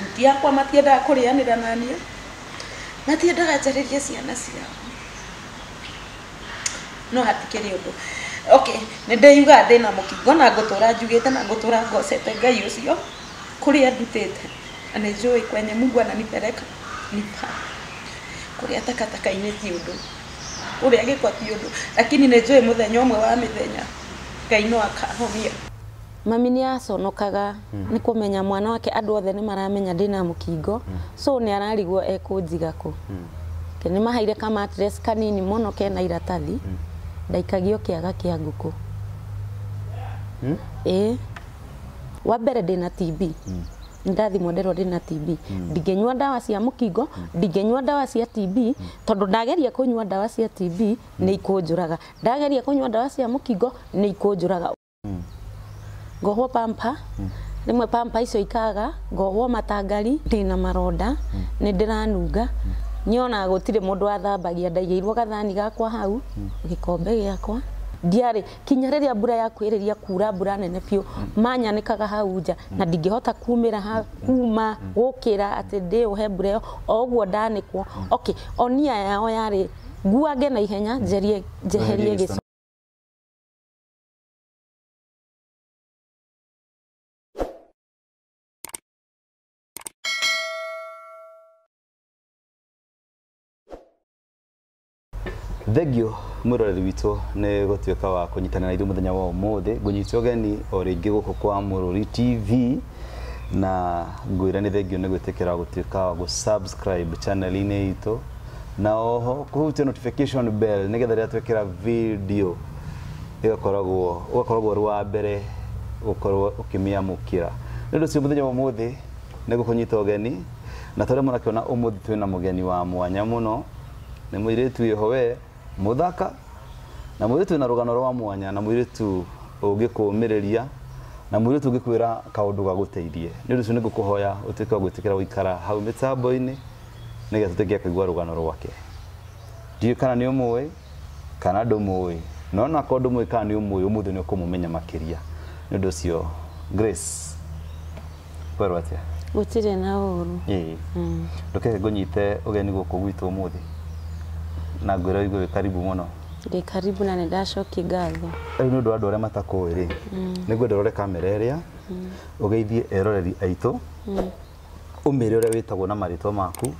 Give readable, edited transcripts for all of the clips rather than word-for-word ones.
Anti akwa matiendaga kũrĩanĩra naniĩ, matiendaga njarĩrie ciana ciao, no hatikĩrĩ ũndũ. Okay, nĩ ndĩyugaga ndĩna mũkingo na ngũtũra njugĩte na ngũtũra ngocete Ngai ũcio kũrĩa ndutĩte, na nĩ njũĩ kwenye Mungu ananipeleka ni pa. Kũrĩa takataka-inĩ ti ũndũ, kũrĩa gĩko ti ũndũ, lakini nĩ njũĩ mũthenya ũmwe wa mĩthenya Ngai no akahonia. Mami nĩ aconokaga nĩ kũmenya mwana wake, andũ othe nĩ maramenya ndĩna mũkingo, so nĩ ararigwo ekũnjiga kũ. Nĩ maheire ka mattress kanini mũno kena iratathi, ndaikagio kĩaga kĩa ngũkũ. Ĩĩ. Wa mbere ndĩna TB. Ndathimwo nderwo ndĩna TB. Ndingĩnyua ndawa cia mũkingo, ndingĩnyua ndawa cia TB, tondũ ndageria kũnyua ndawa cia TB nĩ ikũnjũraga. Ndageria kũnyua ndawa cia mũkingo nĩ ikũnjũraga. Ngohwo pampa, rĩmwe pampa icio ikaga, ngohwo matangari, ndĩna maronda, nĩ ndĩranunga. Nyonaga gũtirĩ mũndũ wathambagia, ndaigĩirwo gathani gakwa hau, gĩkombe gĩakwa. Ndiarĩ kinya rĩrĩa mbura yakuhĩrĩria kura, mbura nene biũ, manyanĩkaga hau nja na ndingĩhota kumĩra ha, kuma gũkĩra atĩ ndĩũhe mbura ĩyo, o ũguo ndanĩkwo. Okay, o nia yao yarĩ nguange na ihenya njerie njeherie gĩco. Thengio mwiroreri witũ nĩ gũtuĩka wa kũnyitanĩra na ithuĩ mũthenya wa ũmũthĩ. Ngũnyita ũgeni o rĩngĩ gũkũ kwa Mũrũri TV, na ngwĩra nĩ thengio nĩ gwĩtĩkĩra gũtuĩka wa gũ-subscribe channel-inĩ itũ, na oho kũhutia notification bell nĩgetha rĩrĩa twekĩra video ĩgakoragwo ũgakoragwo ũrĩ wa mbere gũkorwo ũkĩmĩamũkĩra. Nĩ ũndũ ũcio mũthenya wa ũmũthĩ nĩ gũkũnyita ũgeni, na tũrĩa mũrakĩona ũmũthĩ twĩna mũgeni wa mwanya mũno, nĩ mũirĩtu wĩho we mũthaka, na mũirĩtu wĩna rũgano rwa mwanya, na mũirĩtu ũngĩkũũmĩrĩria, na mũirĩtu ũngĩkwĩra kaũndũ gagũteithie. Nĩ ũndũ ũcio nĩ ngũkũhoya ũtuĩke wa gwĩtĩkĩra gũikara hau mĩtambo-inĩ nĩgetha tũtuĩke a kũigua rũgano rwake. Ndiũĩ kana nĩ ũmũĩ kana ndũmũĩ, no onakorwo ndũmũĩ kana nĩ ũmũĩ, ũmũthĩ nĩ ũkũmũmenya makĩria. Nĩ ũndũ ũcio Grace, kwerwo atĩa? Gũtirĩ na ũru. Ĩĩ. Ndũkeke ngũnyite ũgeni gũkũ gwitũ ũmũthĩ na ngwĩra ũigue wĩ karibu mũno. Ndĩ karibu na nĩ ndacokia ngatho. Rĩu nĩ ũndũ wa andũ arĩa matakũĩ rĩ, nĩ ngwenda ũrore kamera ĩrĩa, ũgeithie eroreri aitũ, ũmĩre ũrĩa wĩtagwo na marĩtwa maku,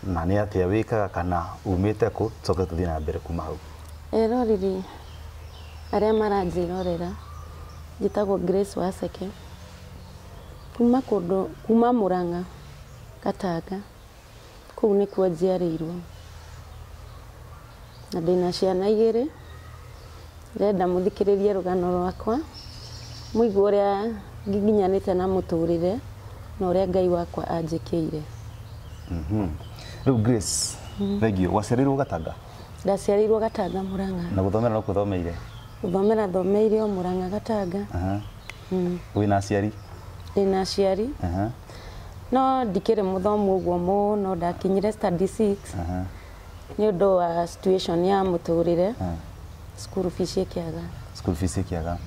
na nĩ atĩa wĩkaga kana umĩte kũ, tũcoke tũthiĩ na mbere kuma hau. Eroreri arĩa maranjĩrorera, njĩtagwo Grace Waceke, kuma kũndũ, kuma Murang'a, Gatanga, kũu nĩkuo njiarĩirwo. Na ndĩna ciana igĩrĩ, ndĩrenda mũthikĩrĩrie rũgano rwakwa, mũigue ũrĩa ngiginyanĩte na mũtũrĩre na ũrĩa Ngai wakwa anjĩkĩire. Rĩu Grace, thengio, waciarĩirwo Gatanga? Ndaciarĩirwo Gatanga Murang'a. Na gũthomera no kũthomeire? Gũthomera thomeire o Murang'a Gatanga. Wĩna aciari? Ndĩna aciari. No ndikĩrĩ mũthomu ũguo mũno, ndakinyire study 6. Nĩ ũndũ wa situation ya mũtũrĩre. School fees ĩkĩaga. School fees ĩkĩaga.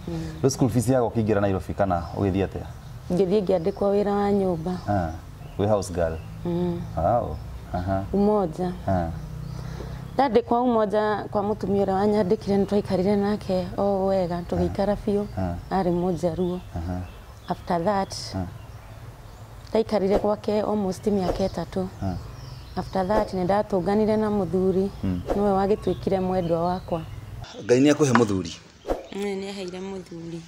Rĩu school fees yaga ũkĩingĩra Nairobi kana ũgĩthiĩ atĩa? Ngĩthiĩ ngĩandĩkwo wĩra wa nyũmba. Wĩ house girl? Wow. Umoja. Ndandĩkwo Umoja kwa mũtumia ũrĩa wanyandĩkire, nĩ twaikarire nake o wega, tũgĩikara biũ. Arĩ Mũjaruo. After that, ndaikarire gwake almost mĩaka 3. After that nĩ ndatũnganire na mũthuri, nĩwe wagĩtuĩkire mwendwa wakwa. Ngai nĩ akũhe mũthuri? Nĩ aheire mũthuri.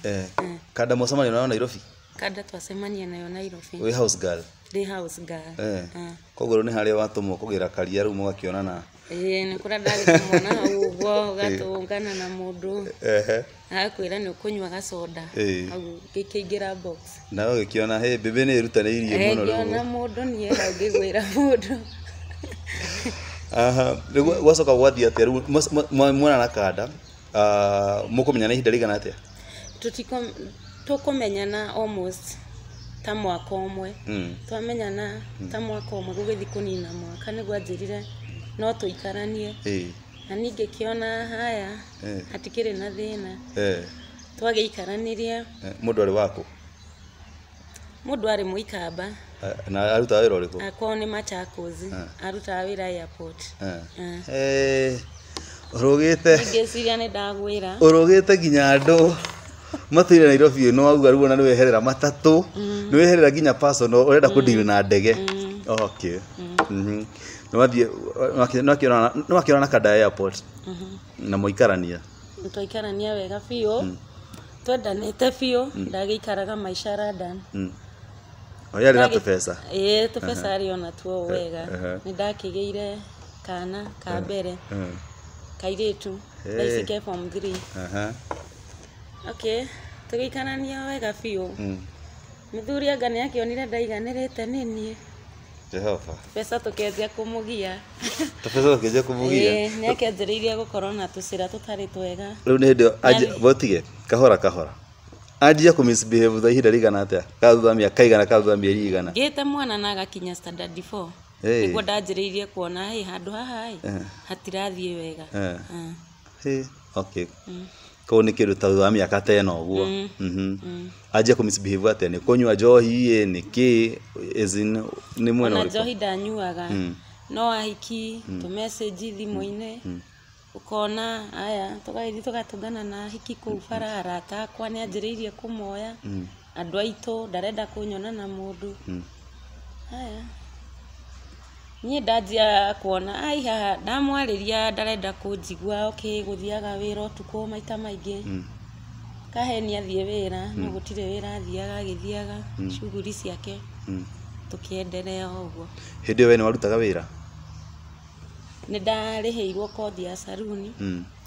Kanda mwacemanio nayo Nairobi? Kanda twacemania nayo Nairobi. Wĩ house girl? Ndĩ house girl. Koguo nĩ harĩa watũmwo kũgĩra karia rĩu mũgakĩonana. Ĩĩ, nĩ kũrĩa ndagĩtũmwo na hau ũguo, ũgatũngana na mũndũ. Agakwĩra nĩ ũkũnyua gacoda. Hau ngĩkĩingĩra box. Na ũgĩkĩona, hey, bebe nĩ ĩrutanĩirie mũno rĩu. Ngĩona mũndũ niĩ hau ngĩgwĩra mũndũ. Rĩu gwacoka gwathiĩ atĩa? Rĩu mwona na kanda, mũkũmenyana ihinda rĩigana atĩa? Tũkũmenyana almost ta mwaka ũmwe. Twamenyana ta mwaka ũmwe gũgĩthiĩ kũnina mwaka nĩguo anjĩrire no tũikaranie. Na niĩ ngĩkĩona haya, hatikĩrĩ na thĩna. Twagĩikaranirie. Mũndũ arĩ waku? Mũndũ arĩ Mũikamba. Na arutaga wĩra ũrĩkũ? Kwao nĩ Machakos. Arutaga wĩra airport. Ũrũgĩte. Ngĩciria nĩ ndagwĩra. Ũrũgĩte nginya andũ matũire Nairobi ĩno wauga rĩu ona nĩ weherera matatũ, nĩ weherera nginya personal, ũrenda kũdeal na ndege. Okay. Nĩ wakĩona na kanda ya airport na mũikarania. Twaikarania wega biũ, twendanĩte biũ, ndagĩikaraga maica London. O yarĩ na tũbeca? Ĩĩ, tũbeca arĩ ona tuo wega. Nĩ ndakĩgĩire kana ka mbere, kairĩtu, thaa ici ke form 3. Okay, tũgĩikarania wega biũ. Mũthuri anga nĩ akĩonire ndaiganĩrĩte nĩ niĩ. Jehova. Tũbeca tũkĩanjia kũmũgia. Tũbeca tũkĩanjia kũmũgia? Ĩĩ, nĩ akĩanjĩrĩirie gũkorwo na tũcĩra tũtarĩ twega. Rĩu nĩ hĩndĩ ĩyo, botige, kahora kahora. Anjia kũ misbehave thutha ihinda rĩigana atĩa? Kana thutha wa mĩaka igana, kana thutha wa mĩeri igana? Ngĩte mwana na agakinya standard 4. Nĩguo ndanjĩrĩirie kuona, hĩ, handũ haha ĩ, hatirathiĩ wega. Okay. Koguo nĩ kĩndũ ta thutha wa mĩaka ta ĩno ũguo. Anjia kũ misbehave atĩa? Nĩ kũnyua njohi ĩ, nĩ kĩ? As in, nĩ mwena Ona ũrĩkũ? njohi ndanyuaga. No ahiki, tũ message thimũ-inĩ, ũkona aya, tũgagĩthiĩ tũgatũngana na ahiki kũu bara, arata akwa nĩ anjĩrĩirie kũmoya, andũ aitũ, ndarenda kũnyona na mũndũ. Aya. Niĩ ndanjia kuona, ai haha, ndamwarĩria ndarenda kũnjigua, okay, gũthiaga wĩra ũtukũ maita maingĩ. Kaheni athiĩ wĩra, no gũtirĩ wĩra athiaga, agĩthiaga shughuli ciake. Tũkĩenderea o ũguo. Hĩndĩ ĩyo we nĩ warutaga wĩra? Nĩ ndarĩhĩirwo kothi ya saruni.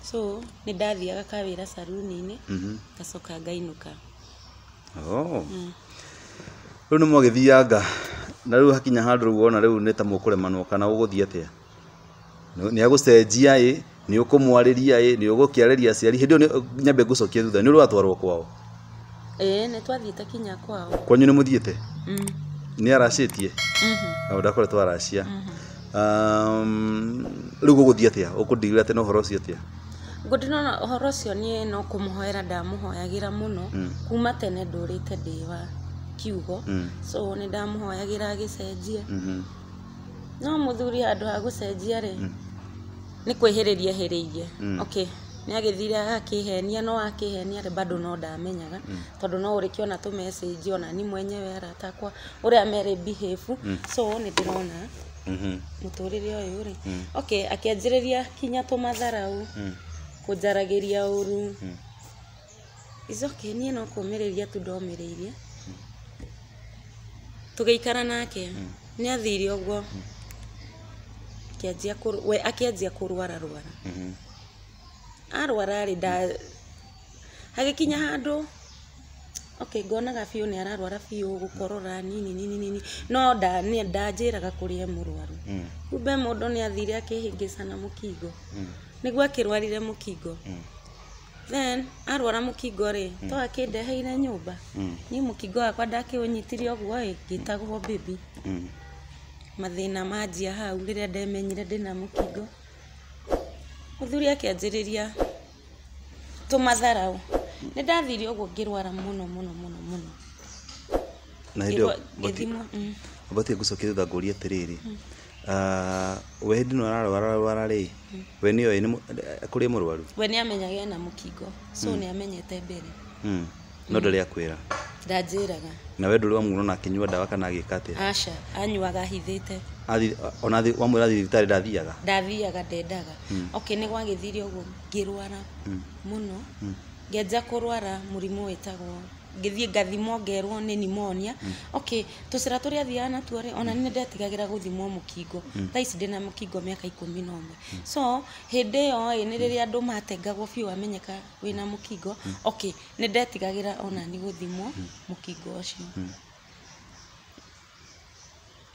So, nĩ ndathiaga kawĩra saruni-inĩ, ngacoka ngainũka. Rĩu nĩ mwagĩthianga, na rĩu hakinya handũ rĩu wona rĩu nĩ ta mũkũremanwo kana ũgũthiĩ atĩa? Nĩ agũcenjia ĩ, nĩ ũkũmwarĩria ĩ, nĩ ũgũkĩarĩria aciari. Hĩndĩ ĩyo nyambe ngũcokie thutha, nĩ ũrĩ watwarwo kwao? Ĩĩ, nĩ twathiĩte kinya kwao. Kwanyu nĩ mũthiĩte? Nĩ aracĩtie? O ndakoretwo aracia. Rĩu gũgũthiĩ atĩa? Ũkũndigĩra atĩa na ũhoro ũcio atĩa? Ngũndinona ũhoro ũcio niĩ no kũmũhoera ndamũhoyagĩra mũno. Kuma tene ndũrĩte ndĩ wa kiugo. So nĩ ndamũhoyagĩra agĩcenjie. No mũthuri handũ ha gũcenjia rĩ, nĩ kwĩhĩrĩria ehĩrĩirie. Okay, nĩ agĩthire agakĩhenia, no akĩhenia rĩ, bado no ndamenyaga. Tondũ no ũrĩkĩona tũ message ona ni mwenyewe arata akwa ũrĩa merĩ behave. So nĩ ndĩrona mũtũrĩre ũyũ rĩ. Okay, akĩanjĩrĩria kinya tũmatharau, kũnjaragĩria ũru. It's okay, niĩ no kũmĩrĩria tu ndomĩrĩirie. Tũgĩikara nake, nĩ athire ũguo. Akĩanjia we akĩanjia kũrwara rwara. Arwara rĩ, hagĩkinya handũ, okay, ngonaga biũ nĩ ararwara biũ, gũkorora nini nini nini, no ndanjĩraga kũrĩa e mũrwaru. Kumbe mũndũ nĩ athire akĩhĩngĩca na mũkingo. Nĩguo akĩrwarire mũkingo. Then arwara mũkingo rĩ, to akĩndeheire nyũmba. Niĩ mũkingo wakwa ndakĩũnyitire ũguo ĩ, ngĩtagwo baby. Mathĩna manjia hau rĩrĩa ndemenyire ndĩna mũkingo. Mũthuri akĩanjĩrĩria tũmatharau. Nĩ ndathire ũguo ngĩrwara mũno mũno mũno mũno. Na hĩndĩ ĩyo, Ngĩthimwo, batiĩ ngũcokie thutha ngũrie atĩrĩrĩ. We hĩndĩ ĩno ararwara rwara rĩ, we nĩoĩ kũrĩ mũrwaru? We nĩ amenyaga ena mũkingo, so nĩ amenyete mbere. No ndarĩ akwĩra? Ndanjĩraga. Na we ndũrĩ wamuona akĩnyua ndawa kana agĩka atĩa? Aca, anyuaga ahithĩte. Ona wamwĩra athiĩ thibitarĩ ndathiaga? Ndathiaga, ndendaga. Okay, nĩ gwagĩthire ũguo ngĩrwara mũno. Ngĩanjia kũrwara mũrimũ wĩtagwo, ngĩthiĩ ngathimwo ngerwo nĩ pneumonia. Okay, tũcĩra tũrĩa athiaga natuo rĩ, ona nĩ ndetigagĩra gũthimwo mũkingo. Thaa ici ndĩna mũkingo mĩaka 11. So, hĩndĩ ĩyo ĩ, nĩ rĩrĩa andũ matengagwo biũ wamenyeka wĩna mũkingo. Okay, nĩ ndetigagĩra ona ni gũthimwo mũkingo ũcio.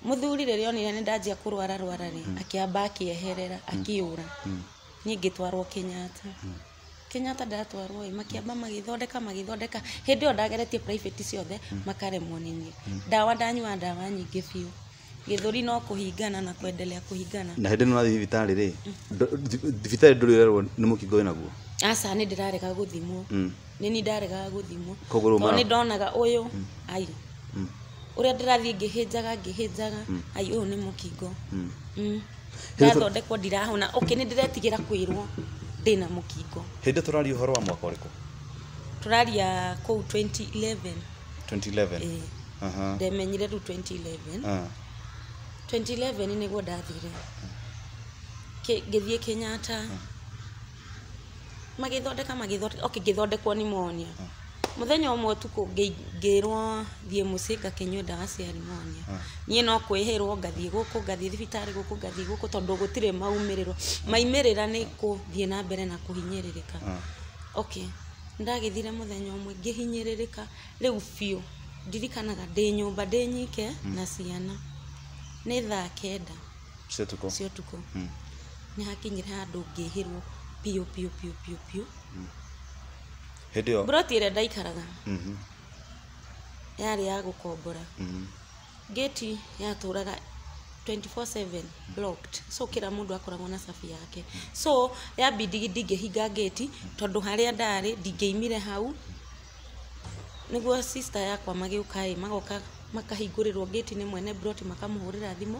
Mũthuri rĩrĩa onire nĩ ndanjia kũrwara rwara rĩ, akĩamba akĩeherera, akĩũra. Niĩ ngĩtwarwo Kenyatta. Kenyatta ndatwarwo ĩ, makĩamba magĩthondeka, magĩthondeka. Hĩndĩ ĩyo ndageretie private ciothe, makaremwo nĩ niĩ. Ndawa ndanyua ndawa nyingĩ biũ. Gĩthũri no kũhingana na kwendelea kũhingana. Na hĩndĩ ĩno ũrathiĩ thibitarĩ rĩ, thibitarĩ ndũrĩ ũrerwo nĩ mũkingo wĩnaguo? Aca, nĩ ndĩrarega gũthimwo. Nĩ niĩ ndaregaga gũthimwo. Koguo rĩu Tondũ nĩ ndonaga ũyũ, ai. Ũrĩa ndĩrathiĩ ngĩhĩnjaga ngĩhĩnjaga, ai ũyũ nĩ mũkingo. Ndathondekwo ndirahona. Okay, nĩ ndĩretigĩra kwĩrwo ndĩna mũkingo. Hĩndĩ tũraria ũhoro wa mwaka ũrĩkũ? Tũraria kũu 2011. 2011. Ĩĩ. Aha. Ndemenyire rĩu 2011. Ah. 2011 nĩguo ndathire. Ngĩthiĩ Kenyatta. Magĩthondeka magĩthondeka, okay, ngĩthondekwo pneumonia. Mũthenya ũmwe ũtukũ ngĩrwo thiĩ mũciĩ ngakĩnyue ndawa cia pneumonia. Niĩ no kwĩhĩrwo ngathiĩ gũkũ, ngathiĩ thibitarĩ gũkũ, ngathiĩ gũkũ tondũ gũtirĩ maumĩrĩro. Maimĩrĩra nĩ kũthiĩ na mbere na kũhinyĩrĩrĩka. Okay, ndagĩthire mũthenya ũmwe ngĩhinyĩrĩrĩka rĩu biũ. Ndirikanaga ndĩ nyũmba ndĩ nyike na ciana. Nĩ thaa 9 Cia ũtukũ. cia ũtukũ. Nĩ hakinyire handũ ngĩhĩrwo biũ biũ biũ biũ biũ. Hĩndĩ ĩyo. Mburoti ĩrĩa ndaikaraga yarĩ ya gũkombora. Gate yatũraga 24/7 locked, so kila mũndũ akoragwo na cabi yake. So yambindigi ndingĩhinga gate tondũ harĩa ndarĩ ndingĩimire hau. Nĩguo sister yakwa magĩũka ĩ, magoka makahingũrĩrwo gate nĩ mwene mburoti, makamũhũrĩra thimũ,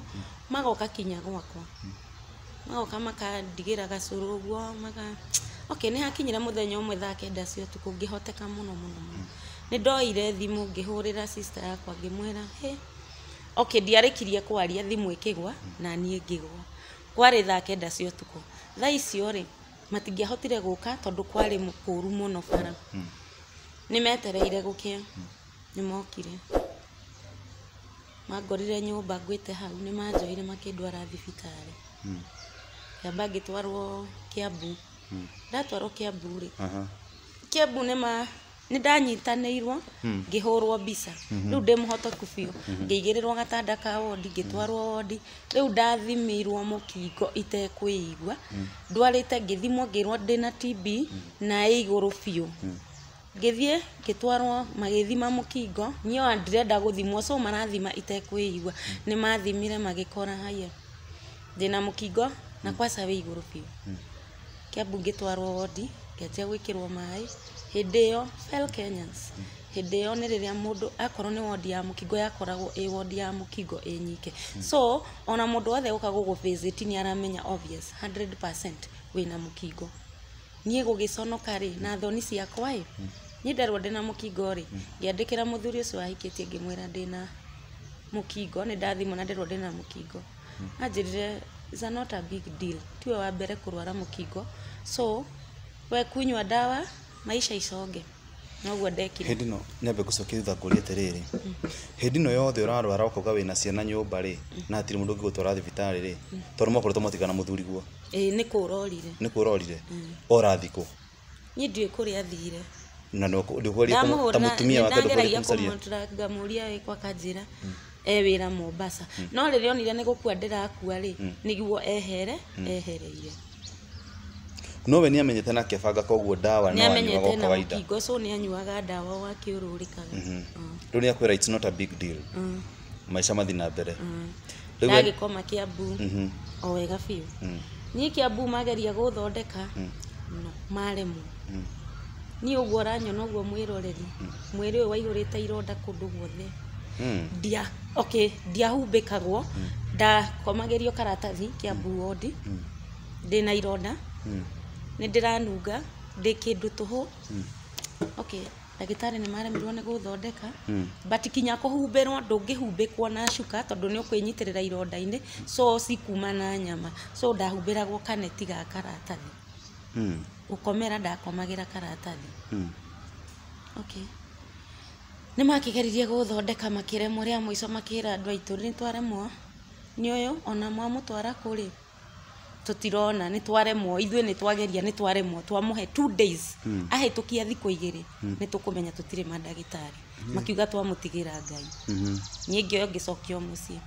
magoka kinya gwakwa. Magoka makandigĩra gacũrũ ũguo, maka okay, nĩ hakinyire mũthenya ũmwe thaa 9 cia ũtukũ ngĩhoteka mũno mũno mũno. Nĩ ndoire thimũ ngĩhũrĩra sister yakwa ngĩmwĩra, hey. Okay, ndiarĩkirie kwaria, thimũ ĩkĩgwa na niĩ ngĩgwa. Kwarĩ thaa 9 cia ũtukũ. Thaa icio rĩ, matingĩahotire gũka tondũ kwarĩ kũũru mũno bara. Nĩ metereire gũkĩa, nĩ mokire. Mangorire nyũmba ngwĩte hau, nĩ manjoire makĩndwara thibitarĩ. Ngĩamba ngĩtwarwo Kiambu. Ndatwarwo Kiambu rĩ, Kiambu nĩ ndanyitanĩirwo ngĩhũrwo mbica. Rĩu ndĩ mũhotoku biũ. Ngĩigĩrĩrwo gatanda ka wondi, ngĩtwarwo wondi. Rĩu ndathimirwo mũkingo itekwĩigua. Ndwarĩte ngĩthimwo ngĩrwo ndĩna TB na ĩ igũrũ biũ. Ngĩthiĩ ngĩtwarwo magĩthima mũkingo, niĩ ona ndirenda gũthimwo, so marathima itekwĩigua. Nĩ mathimire magĩkora haiya ndĩna mũkingo na kwaca wĩ igũrũ biũ. Kiambu ngĩtwarwo wondi, ngĩanjia gwĩkĩrwo maĩ. Hĩndĩ ĩyo fellow Kenyans, hĩndĩ ĩyo nĩ rĩrĩa mũndũ akorwo nĩ wondi ya mũkingo yakoragwo ĩ wondi ya mũkingo ĩ nyike. So ona mũndũ wothe ũka gũgũ visit nĩ aramenya obvious 100% wĩna mũkingo. Niĩ gũgĩconoka rĩ, na thoni ciakwa ĩ, niĩ nderwo ndĩna mũkingo rĩ, ngĩandĩkĩra mũthuri ũcio wahikĩtie ngĩmwĩra ndĩna mũkingo, nĩ ndathimwo na nderwo ndĩna mũkingo. Anjĩrire it's not a big deal, tiwe wa mbere kũrwara mũkingo, so we kunywa ndawa maisha iconge. Noguo ndekire. Hĩndĩ ĩno nyambe ngũcokie thutha ngũrie atĩrĩrĩ, hĩndĩ ĩno yothe ũrarwara ũkauga wĩna ciana nyũmba rĩ, na hatirĩ mũndũ ũngĩgũtwara thibitarĩ rĩ, tondũ mwakoretwo mwatigana mũthuriguo. Ĩĩ, nĩ kũra orire. Nĩ kũra orire. Ora thikũ. Niĩ ndiũĩ kũrĩa athire. Na ndũkwaria ta mũtumia wake, ndũkwaria kũmũcaria. Ngamũria wĩ kwa kanjĩra e wĩra Mombasa. No rĩrĩa onire nĩ gũkua ndĩrakua rĩ, nĩguo ehere, ehereire. No we nĩamenyete na akĩbanga koguo ndawa no anyuaga o kawaida. Mũkingo so nĩanyuaga ndawa o akĩũrũrĩkaga. Rĩu nĩakwĩra it's not a big deal. Maica mathiĩ na mbere. Ndagĩkoma Kiambu o wega biũ. Niĩ Kiambu mageria gũthondeka, no maremwo. Niĩ ũguo ũranyona ũguo mwĩroreri, mwĩrĩ ũyũ waihũrĩte ironda kũndũ guothe. Okay, ndiahumbĩkagwo, ndakomagĩrio karatathi Kiambu wondi, ndĩna ironda, nĩ ndĩranunga, ndĩ kĩndũ tũhũ. Okay, ndagĩtarĩ nĩ maremirwo nĩ gũthondeka, but kinya kũhumbĩrwo ndũngĩhumbĩkwo na cuka tondũ nĩ ũkwĩnyitĩrĩra ironda-inĩ, so cikuma na nyama. So ndahumbĩragwo kaneti ga karatathi. Gũkomera ndakomagĩra karatathi. Okay. Nĩ makĩgeririe gũthondeka makĩremwo, rĩa mũico makĩra andũ aitũ nĩ twaremwo nĩ ũyũ, ona mwamũtwara kũ rĩ, tũtirona, nĩ twaremwo, ithuĩ nĩ twageria, nĩ twaremwo, twamũhe 2 days, ahĩtũkia thikũ 2 nĩ tũkũmenya tũtirĩ mandagĩtarĩ. Makiuga twamũtigĩra Ngai. Niĩ ngĩoyo ngĩcokio mũciĩ.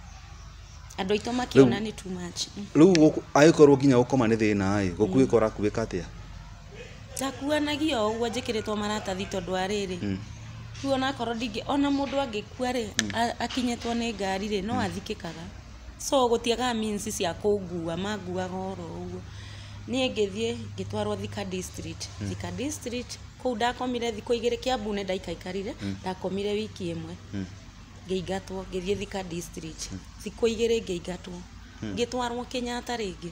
Andũ aitũ makĩona nĩ too much. Rĩu angĩkorwo nginya gũkoma nĩ thĩna ĩ, gũkuĩka ũrakuĩka atĩa? Ndakuanagia o ũguo njĩkĩrĩtwo maratathi tondũ wa rĩrĩ. Rĩu onakorwo ndingĩ, ona mũndũ angĩkua rĩ, akinyĩtwo nĩ ngari rĩ, no athikĩkaga. So gũtiagaga means cia kũngua, manguaga oro ũguo. Niĩ ngĩthiĩ ngĩtwarwo Thika district. Thika district kũu ndakomire thikũ 2, Kiambu nĩ ndaikaikarire, ndakomire wiki ĩmwe. Ngĩingatwo ngĩthiĩ Thika district. Thikũ 2 ngĩingatwo. Ngĩtwarwo Kenyatta rĩngĩ.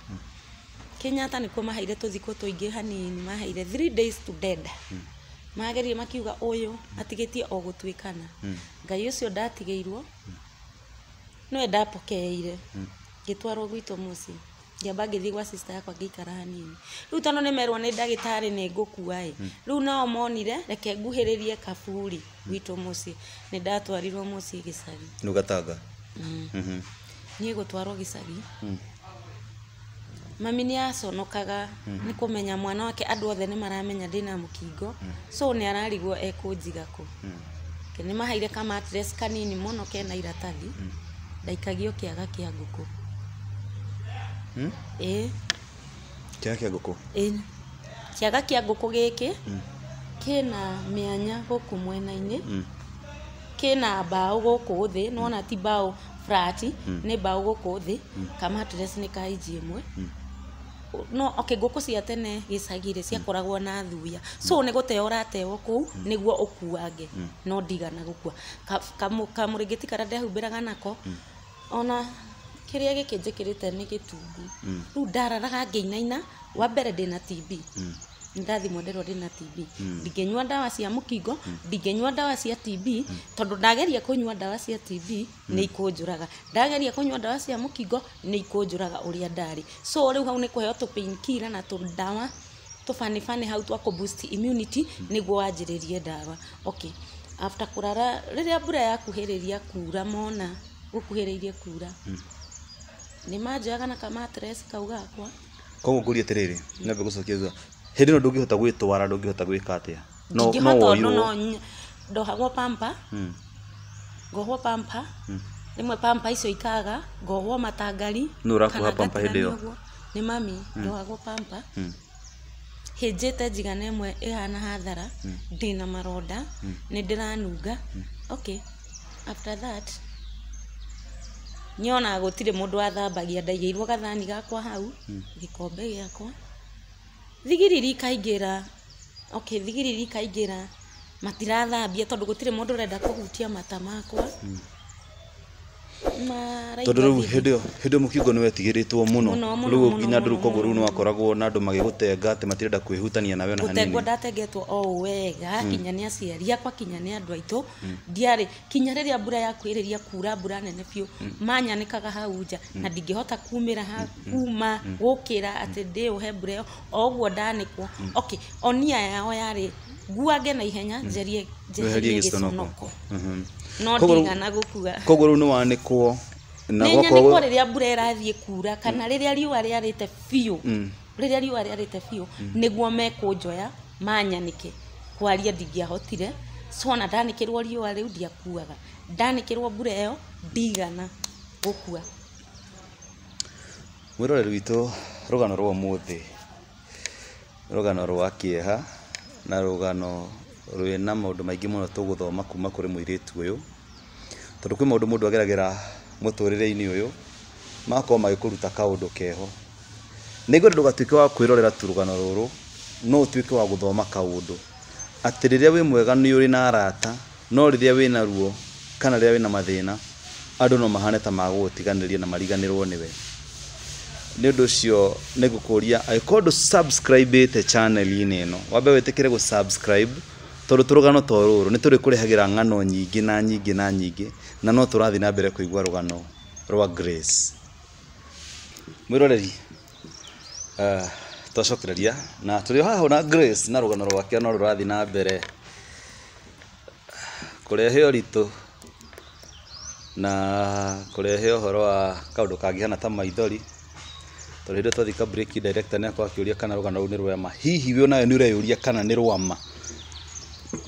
Kenyatta nĩkuo maheire tũthikũ tũingĩ hanini, maheire 3 days to dead. Magerie makiuga ũyũ atigĩtie o gũtuĩkana. Ngai ũcio ndatigĩirwo nĩwe ndapokeire. Ngĩtwarwo gwitũ mũciĩ. Ngĩamba ngĩthiĩ gwa sister yakwa ngĩikara hanini. Rĩu tondũ nĩmerwo nĩ ndagĩtarĩ nĩ ngũkua ĩ, rĩu nao monire reke nguhĩrĩrie kaburi gwitũ mũciĩ. Nĩ ndatwarirwo mũciĩ gĩcagi. Nĩ Gatanga. Niĩ gũtwarwo gĩcagi. Mami nĩ aconokaga nĩ kũmenya mwana wake, andũ othe nĩ maramenya ndĩna mũkingo, so nĩ ararigwo ekũnjiga kũ. Nĩ maheire ka mattress kanini mũno kena iratathi, ndaikagio kĩaga kĩa ngũkũ. Ĩĩ. Kĩaga kĩa ngũkũ? Ĩĩ. Kĩaga kĩa ngũkũ gĩkĩ kĩna mĩanya gũkũ mwena-inĩ, kĩna mbaũ gũkũ thĩ, nĩwona ti mbaũ flat, nĩ mbaũ gũkũ thĩ, ka mattress nĩ ka inji ĩmwe. No okay, ngũkũ cia tene gĩcagi-rĩ ciakoragwo na thuya, so nĩ gũteo ũrateo kũu nĩguo ũkuange, no ndigana gũkua. Kamũrĩngĩti karĩa ndehumbĩraga nako, ona kĩrĩa gĩkĩ njĩkĩrĩte nĩ gĩtungu. Rĩu ndararaga ngĩinaina, wa mbere ndĩna TB. Nĩndathimwo nderwo ndĩna TB. Ndingĩnyua ndawa cia mũkingo, ndingĩnyua ndawa cia TB, tondũ ndageria kũnyua ndawa cia TB nĩ ikũnjũraga. Ndageria kũnyua ndawa cia mũkingo nĩ ikũnjũraga ũrĩa ndarĩ. So rĩu hau nĩ kũheo tũ painkiller na tũndawa tũbanibani hau twa kũ boost immunity nĩguo wanjĩrĩrie ndawa. Okay. After kũrara, rĩrĩa mbura yakuhĩrĩria kura, mona gũkuhĩrĩirie kura, nĩ manjoyaga na ka mattress kau gakwa. Koguo ngũrie atĩrĩrĩ, nyambe gũcokia thutha. Hĩndĩ ĩno ndũngĩhota gwĩtwara, ndũngĩhota gwĩka atĩa? No Ndingĩhota ũndũ, woirwo. no ndohagwo pamper, ngohwo pamper, rĩmwe pamper icio ikaga, ngohwo matangari. Nũ ũrakuoha kana pamper hĩndĩ ĩyo? ngatigania ũguo. Nĩ mami, ndohagwo pamper. Hĩnjĩte njigana ĩmwe ĩhana hathara, ndĩna maronda, nĩ ndĩranunga. Okay, after that nyonaga gũtirĩ mũndũ wathambagia, ndaigĩirwo gathani gakwa hau, gĩkombe gĩakwa. Thigiriri ikaingĩra, okay, thigiriri ikaingĩra, matirathambia tondũ gũtirĩ mũndũ ũrenda kũhutia mata makwa. Tondũ rĩu hĩndĩ ĩyo mũkingo nĩ wetigĩrĩtwo mũno. Rĩu nginya andũ rĩu koguo rĩu nĩ wakoragwo na andũ magĩgũtenga atĩ matirenda kwĩhutania nawe ona hanini. Gũtengwo ndatengetwo o ũũ wega, kinya nĩ aciari akwa, kinya nĩ andũ aitũ. Ndiarĩ, kinya rĩrĩa mbura yakuhĩrĩria kura, mbura nene biũ, manyanĩkaga hau nja, na ndingĩhota kumĩra ha, kuma gũkĩra atĩ ndĩũhe mbura ĩyo, o ũguo ndanĩkwo. Okay, onia yao yarĩ nguange na ihenya, njerie Weherie gĩconoko. gĩconoko. No ndigana gũkua. Koguo rĩu nĩ wanĩkwo na Nĩ nyanĩkwo rĩrĩa mbura ĩrathiĩ kura kana rĩrĩa riũa rĩarĩte biũ. Rĩrĩa riũa rĩarĩte biũ nĩguo mekũnjoya manyanĩke. Kwaria ndingĩahotire, so ona ndanĩkĩrwo riũa rĩu ndiakuaga. Ndanĩkĩrwo mbura ĩyo ndigana gũkua. Mwĩroreri witũ, rũgano rwa ũmũthĩ, rũgano rwa kĩeha na rũgano rwĩna maũndũ maingĩ mũno tũgũthoma kuma kũrĩ mũirĩtu ũyũ, tondũ kwĩ maũndũ mũndũ ageragĩra mũtũrĩre-inĩ ũyũ magakorwo magĩkũruta kaũndũ keho. Nĩngwenda ndũgatuĩke wa kwĩrorera tu rũgano rũrũ, no ũtuĩke wa gũthoma kaũndũ atĩ rĩrĩa wĩ mwega nĩ ũrĩ na arata, no rĩrĩa wĩna ruo kana rĩrĩa wĩna mathĩna, andũ no mahane ta magũgũtiganĩria na mariganĩrwo nĩwe. Nĩ ũndũ ũcio nĩ ngũkũria angĩkorwo ndũ subscribe channel-inĩ ĩno, wambe wĩtĩkĩre gũ subscribe, tondũ tũrũgano to rũrũ nĩ tũrĩkũrehagĩra ng'ano nyingĩ na nyingĩ na nyingĩ, na no tũrathiĩ na mbere kũigua rũgano rwa Grace. Mwĩroreri, twacokereria na tũrĩ o haha na Grace na rũgano rwake no rũrathiĩ na mbere kũrehe ũritũ na kũrehe ũhoro wa kaũndũ kangĩhana ta maithori. Tondũ hĩndĩ ĩyo twathiĩ ka break, director nĩ akorwo akĩũria kana rũgano rũu nĩ rwa ma. Hihi we onawe nĩ ũreyũria kana nĩ rwa ma?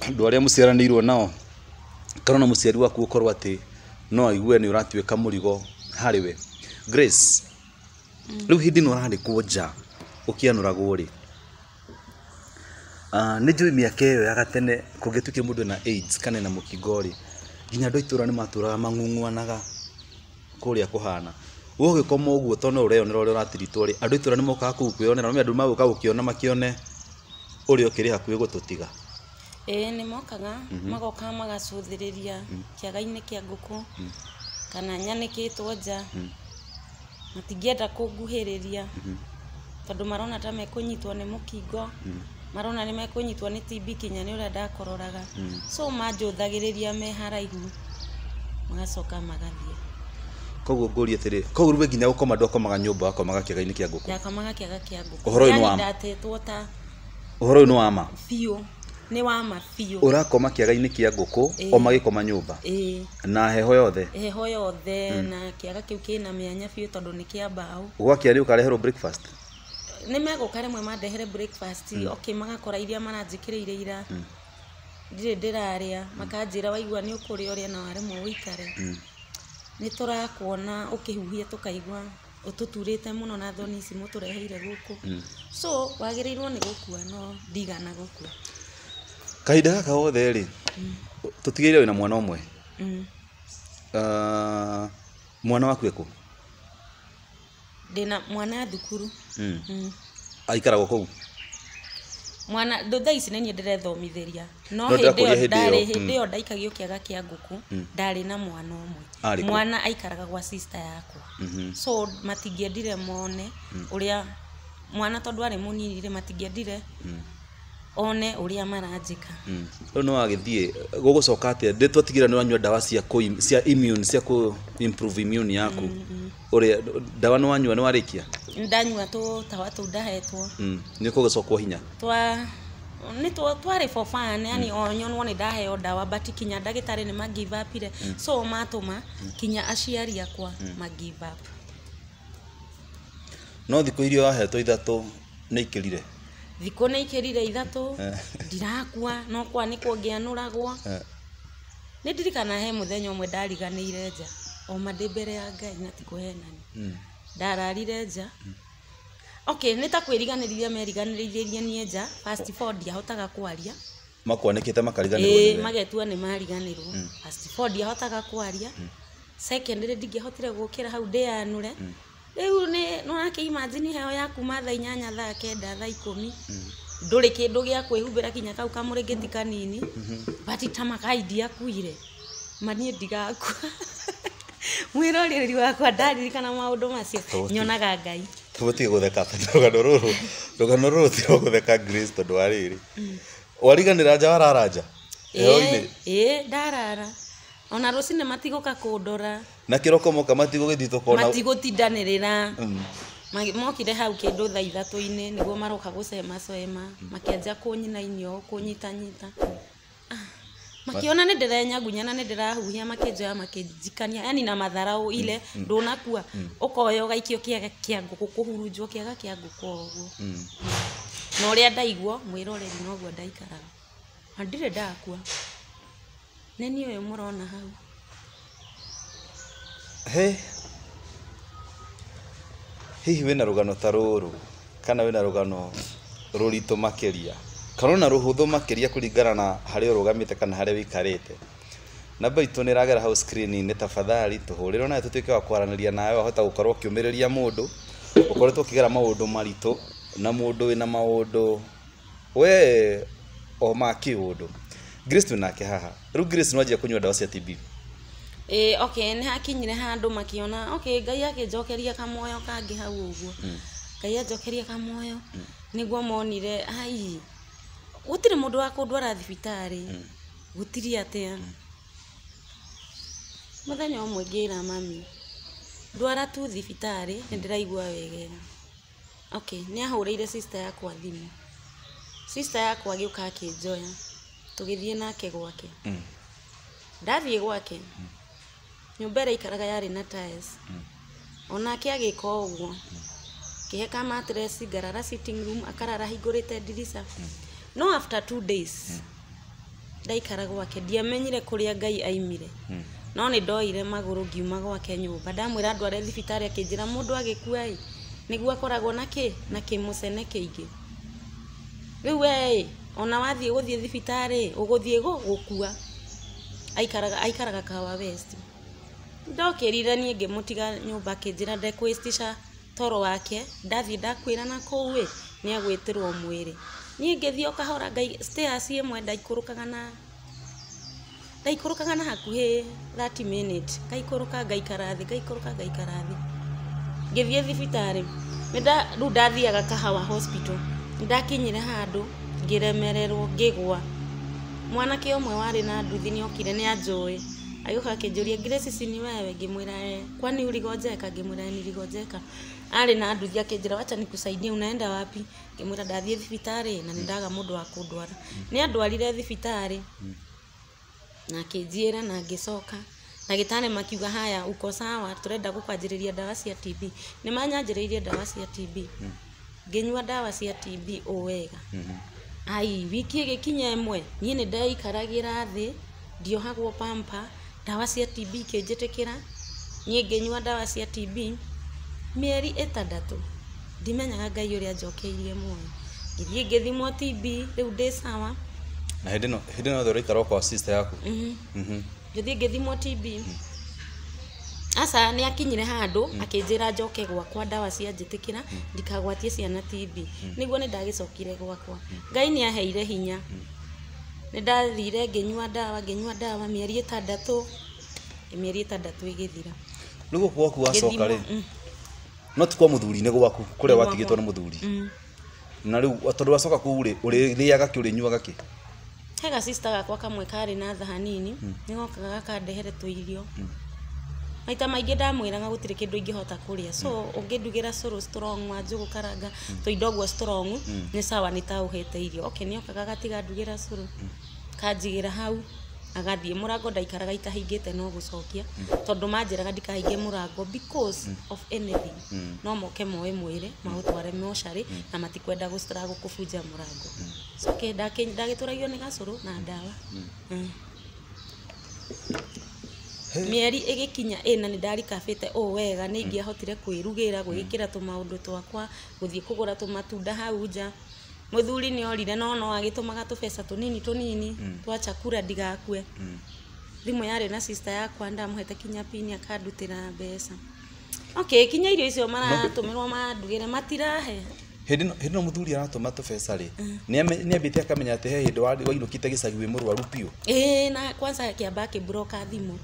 Andũ arĩa mũciaranĩirwo nao, kana ona mũciari waku ũkorwo atĩ no aigue nĩ ũratuĩka mũrigo harĩ we. Grace, rĩu hĩndĩ ĩno ũrandĩkwo nja ũkĩanũragwo rĩ, nĩ njũĩ mĩaka ĩyo ya gatene kũngĩtuĩkire mũndũ ena AIDS kana ena mũkingo rĩ, nginya andũ a itũũra nĩ matũraga mang'ung'uanaga kũrĩa kũhana. We ũgĩkoma ũguo tondũ no ũreyonera ũrĩa ũratiritwo rĩ, andũ a itũũra nĩ mokaga kũu kwĩyonera, no andũ magũka gũkĩona makĩone ũrĩa ũkĩrĩ hakuhĩ gũtũtiga. Ĩĩ nĩ mokaga, magoka magacũthĩrĩria kĩaga-inĩ kĩa ngũkũ kana nyanĩkĩtwo nja. Matingĩenda kũnguhĩrĩria tondũ marona ta mekũnyitwo nĩ mũkingo, marona nĩ mekũnyitwo nĩ TB kinya nĩ ũrĩa ndakororaga. So manjũthagĩrĩria me haraihu magacoka magathiĩ. Koguo ngũrie atĩrĩ, koguo rĩu we nginya gũkoma ndwakomaga nyũmba, wakomaga kĩaga-inĩ kĩa ngũkũ? Ndakomaga kĩaga kĩa ngũkũ. Ũhoro ũyũ nĩ Yani wa ma? Ndatetwo ta Ũhoro ũyũ nĩ wa ma? Biũ, nĩ wa ma biũ. Ũrakoma kĩaga-inĩ kĩa ngũkũ? Ĩĩ. O magĩkoma nyũmba? Ĩĩ. Na heho yothe? Heho yothe, na kĩaga kĩu kĩna mĩanya biũ tondũ nĩ kĩa mbaũ. Gwakĩa rĩ ũkareherwo breakfast? Nĩ megũka rĩmwe mandehere breakfast. Okay, magakora iria maranjĩkĩrĩire ira ndirĩ ndĩrarĩa, makanjĩra waigua nĩ ũkũrĩa ũrĩa na waremwo ũikare, nĩ tũrakuona ũkĩhuhia tũkaigua ũtũturĩte mũno na thoni ici mũtũreheire gũkũ, so wagĩrĩirwo nĩ gũkua, no ndigana gũkua. Kahinda gaka gothe rĩ, tũtigĩrĩre wĩna mwana ũmwe. Ah, mwana waku ekũ? Ndĩna mwana thukuru. Aikaragwo kũu? Mwana thaa ici nĩ niĩ ndĩrethomithĩria, no No hĩndĩ ndĩrakũria ĩyo hĩndĩ ĩyo. Ndarĩ hĩndĩ ĩyo ndaikagio kĩaga kĩa ngũkũ, ndarĩ na mwana ũmwe. Arĩ kũ? Mwana aikaraga gwa sister yakwa, so matingĩendire mone ũrĩa mwana, tondũ arĩ mũnini rĩ, matingĩendire one ũrĩa maranjĩka. Rĩu nĩ wagĩthiĩ gũgũcoka atĩa? Ndĩ twatigĩra nĩ wanyua ndawa cia cia immune, cia kũ improve immune yaku. Ũrĩa ndawa nĩ wanyua, nĩ warĩkia? Ndanyua tũtawa tũu ndahetwo. Nĩ kũgĩcokwo hinya? Twa nĩ twarĩ for fun, yani o nyonwo nĩ ndaheo ndawa, but kinya ndagĩtarĩ nĩ ma give up ire, so matũma kinya aciari akwa ma give up. No thikũ iria wahetwo 3 nĩ ikĩrire? Thikũ nĩ ikĩrire 3, ndirakua, no kwa nĩ kuongĩanũragwo. Nĩ ndirikana he mũthenya ũmwe ndariganĩire nja, oma ndĩ mbere ya Ngai na ti kũhenani, ndararire nja. Okay, nĩ ta kwĩriganĩria meriganĩrĩirie niĩ nja. First of all, ndiahotaga kwaria. Makwanĩkĩte makariganĩrwo Ĩĩ, nĩwe. Magetua nĩ mariganĩrwo. First of all, ndiahotaga kwaria. Secondly, ndingĩahotire gũkĩra hau ndĩanũre. Rĩu nĩ nĩwakĩ imagine heho ya kuma thaa 8, thaa 9, thaa 10, ndũrĩ kĩndũ gĩa kwĩhumbĩra kinya kau kamũrĩngĩti kanini, but ta makai ndiakuire ma niĩ ndigakua. Mwĩroreri wakwa, ndaririkana maũndũ macio nyonaga Ngai. Tũbatiĩ gũtheka tondũ rũgano rũrũ ti rwa gũtheka, Grace, tondũ wa rĩrĩ, wariganĩra nja, warara nja heho-inĩ? Ĩĩ, ndarara ona rũcinĩ matigũka kũndora. Na kĩroko moka matigũgĩthiĩ tũkona? Matigũtindanĩrĩra. Mokire hau kĩndũ thaa 3-inĩ nĩguo maroka gũcema cema, makĩanjia kũnyinainia ũũ, kũnyitanyita. Ah, makiona nĩ ndĩrenyagunya na nĩ ndĩrahuhia, makĩnjoya makĩnjikania, yani na matharau ile ndũnakua, ũkoya ũgaikio kĩaga kĩa ngũkũ, kũhurunjwo kĩaga kĩa ngũkũ o ũguo. Na ũrĩa ndaigua, mwĩroreri, noguo ndaikaraga na ndirĩ ndakua. Nĩ niĩ ũyũ mũrona hau. He hihi wĩna rũgano ta rũrũ kana wĩna rũgano rũritũ makĩria kana ona rũhũthũ makĩria kũringana na harĩa ũrũgamĩte kana harĩa wĩikarĩte, namba itũ nĩ ĩragera hau screen-inĩ. Tafadhali tũhũrĩre nawe tũtuĩke wa kwaranĩria nawe. Wahota gũkorwo ũkĩũmĩrĩria mũndũ ũkoretwo ũkĩgera maũndũ maritũ na mũndũ wĩna maũndũ we o ma kĩũndũ. Grace twĩ nake haha rĩu. Grace, nĩ wanjia kũnyua ndawa cia TB? Ĩĩ, okay, nĩ hakinyire handũ makiona okay, Ngai akĩnjokeria kamuoyo kangĩ hau ũguo. Ngai anjokeria kamuoyo nĩguo monire ai gũtirĩ mũndũ wa kũndwara thibitarĩ, gũtirĩ atĩa. Mũthenya ũmwe ngĩra mami, ndwara tu thibitarĩ, nĩ ndĩraigua wegega. Okay, nĩ ahũrĩire sister yakwa thimũ. Sister yakwa agĩũka akĩnjoya, tũgĩthiĩ nake gwake. Ndathiĩ gwake, nyũmba ĩrĩa aikaraga yarĩ na tiles. Onake agĩka o ũguo, kĩhe ka mattress, ngarara sitting room, akarara hingũrĩte ndirica. No after 2 days ndaikara gwake, ndiamenyire kũrĩa Ngai aimire, no nĩ ndoire magũrũ ngiuma gwake nyũmba. Ndamwĩra ndware thibitarĩ, akĩnjĩra mũndũ agĩkua ĩ nĩguo akoragwo na kĩ na kĩmũcene kĩingĩ. Rĩu we ĩ ona wathiĩ gũthiĩ thibitarĩ ũgũthiĩ gũkua. Aikaraga Kahawa West. Ndokĩrire niĩ ngĩmũtiga nyũmba, akĩnjĩra ndekwĩstisha toro wake, ndathiĩ ndakwĩra na kũu ĩ nĩ agwĩtĩrwo mwĩrĩ. Niĩ ngĩthiĩ o kahora ngai stairs ĩmwe ndaikũrũkaga na ndaikũrũkaga na hakuhĩ 30 minutes, ngaikũrũka ngaikara thĩ, ngaikũrũka ngaikara thĩ. Ngĩthiĩ thibitarĩ, rĩu ndathiaga Kahawa Hospital, nĩndakinyire handũ ngĩremererwo ngĩgwa. Mwanake ũmwe warĩ na nduthi nĩokire nĩanjũĩ, agĩũka akĩnjũria Grace si ni wewe? Ngĩmwĩra eh. Kwani uligonjeka? Ngĩmwĩra eh, niligonjeka. Arĩ na nduthi akĩnjĩra wacha nikusaidie, unaenda wapi? Ngĩmwĩra ndathiĩ thibitarĩ na nĩndaga mũndũ wa kũndwara. Nĩandwarire thibitarĩ na akĩnjĩra na ngĩcoka. Ndagĩtarĩ makiuga haya uko sawa, tũrenda gũkwanjĩrĩria ndawa cia TB. Nĩ manyanjĩrĩirie ndawa cia TB. Ngĩnyua ndawa cia TB o wega. Ai, wiki ĩgĩkinya ĩmwe, niĩ nĩ ndeikaragĩra thĩ, ndiohagwo pamper, ndawa cia TB ikĩnjĩtĩkĩra, niĩ ngĩnyua ndawa cia TB mĩeri 6, ndimenyaga Ngai ũrĩa anjokeirie muoyo. Ngĩthiĩ ngĩthimwo TB, rĩu ndĩ sawa. Na hĩndĩ ĩno yothe ũraikara o kwa sister yaku? Ngĩthiĩ ngĩthimwo TB. Aca nĩ akinyire handũ akĩnjĩra njoke gwakwa ndawa cia njĩtĩkĩra ndikagwatie ciana TB. Nĩguo nĩ ndagĩcokire gwakwa. Ngai nĩ aheire hinya. Nĩ ndathire ngĩnyua ndawa mĩeri 6, mĩeri 6 ĩgĩthira. Rĩu gũkũ gwaku wacoka rĩ, no ti kwa mũthuri-inĩ gwaku kũrĩa watigĩtwo nĩ mũthuri. Na rĩu tondũ wacoka kũu rĩ, ũrĩrĩaga kĩ, ũrĩnyuaga kĩ? He ga sister gakwa kamwe karĩ na tha hanini, nĩgokaga gakandehere tũirio. Maita maingĩ ndamwĩraga gũtirĩ kĩndũ ingĩhota kũrĩa, so ũngĩndugĩra cũrũ strong wa njũgũ karanga tũindo ũguo strong nĩ sawa, nĩ ta ũhete irio. Okay, nĩokaga agatiga ndugĩra cũrũ, kanjigĩra hau, agathiĩ. Mũrango ndaikaraga itahingĩte no gũcokia, tondũ manjĩraga ndikahinge mũrango because of anything. No moke moe mwĩrĩ maũtware mocarĩ na matikwenda gũ-struggle kũbunja mũrango. So okay, ndagĩtũragio nĩ gacũrũ na ndawa. Mĩeri ĩgĩkinya ĩna nĩ ndarikabĩte ũũ wega, nĩ ingĩahotire kwĩrugĩra, gwĩĩkĩra tũmaũndũ twakwa, gũthiĩ kũgũra tũmatunda hau nja. Mũthuri nĩ orire no no agĩtũmaga tũbeca tũnini tũnini twa chakula ndigakue. Thimũ yarĩ na sister yakwa, ndamũhete kinya pini akandutĩra mbeca. Okay, kinya irio icio maratũmĩrwo mandugĩre matirahe. Hĩndĩ ĩno mũthuri aratũma tũbeca rĩ, nĩambĩte akamenya atĩ he hĩndĩ wainũkĩte gĩcagi wĩ mũrwaru biũ? Ĩĩ, na kwanza akĩamba akĩmburoka thimũ.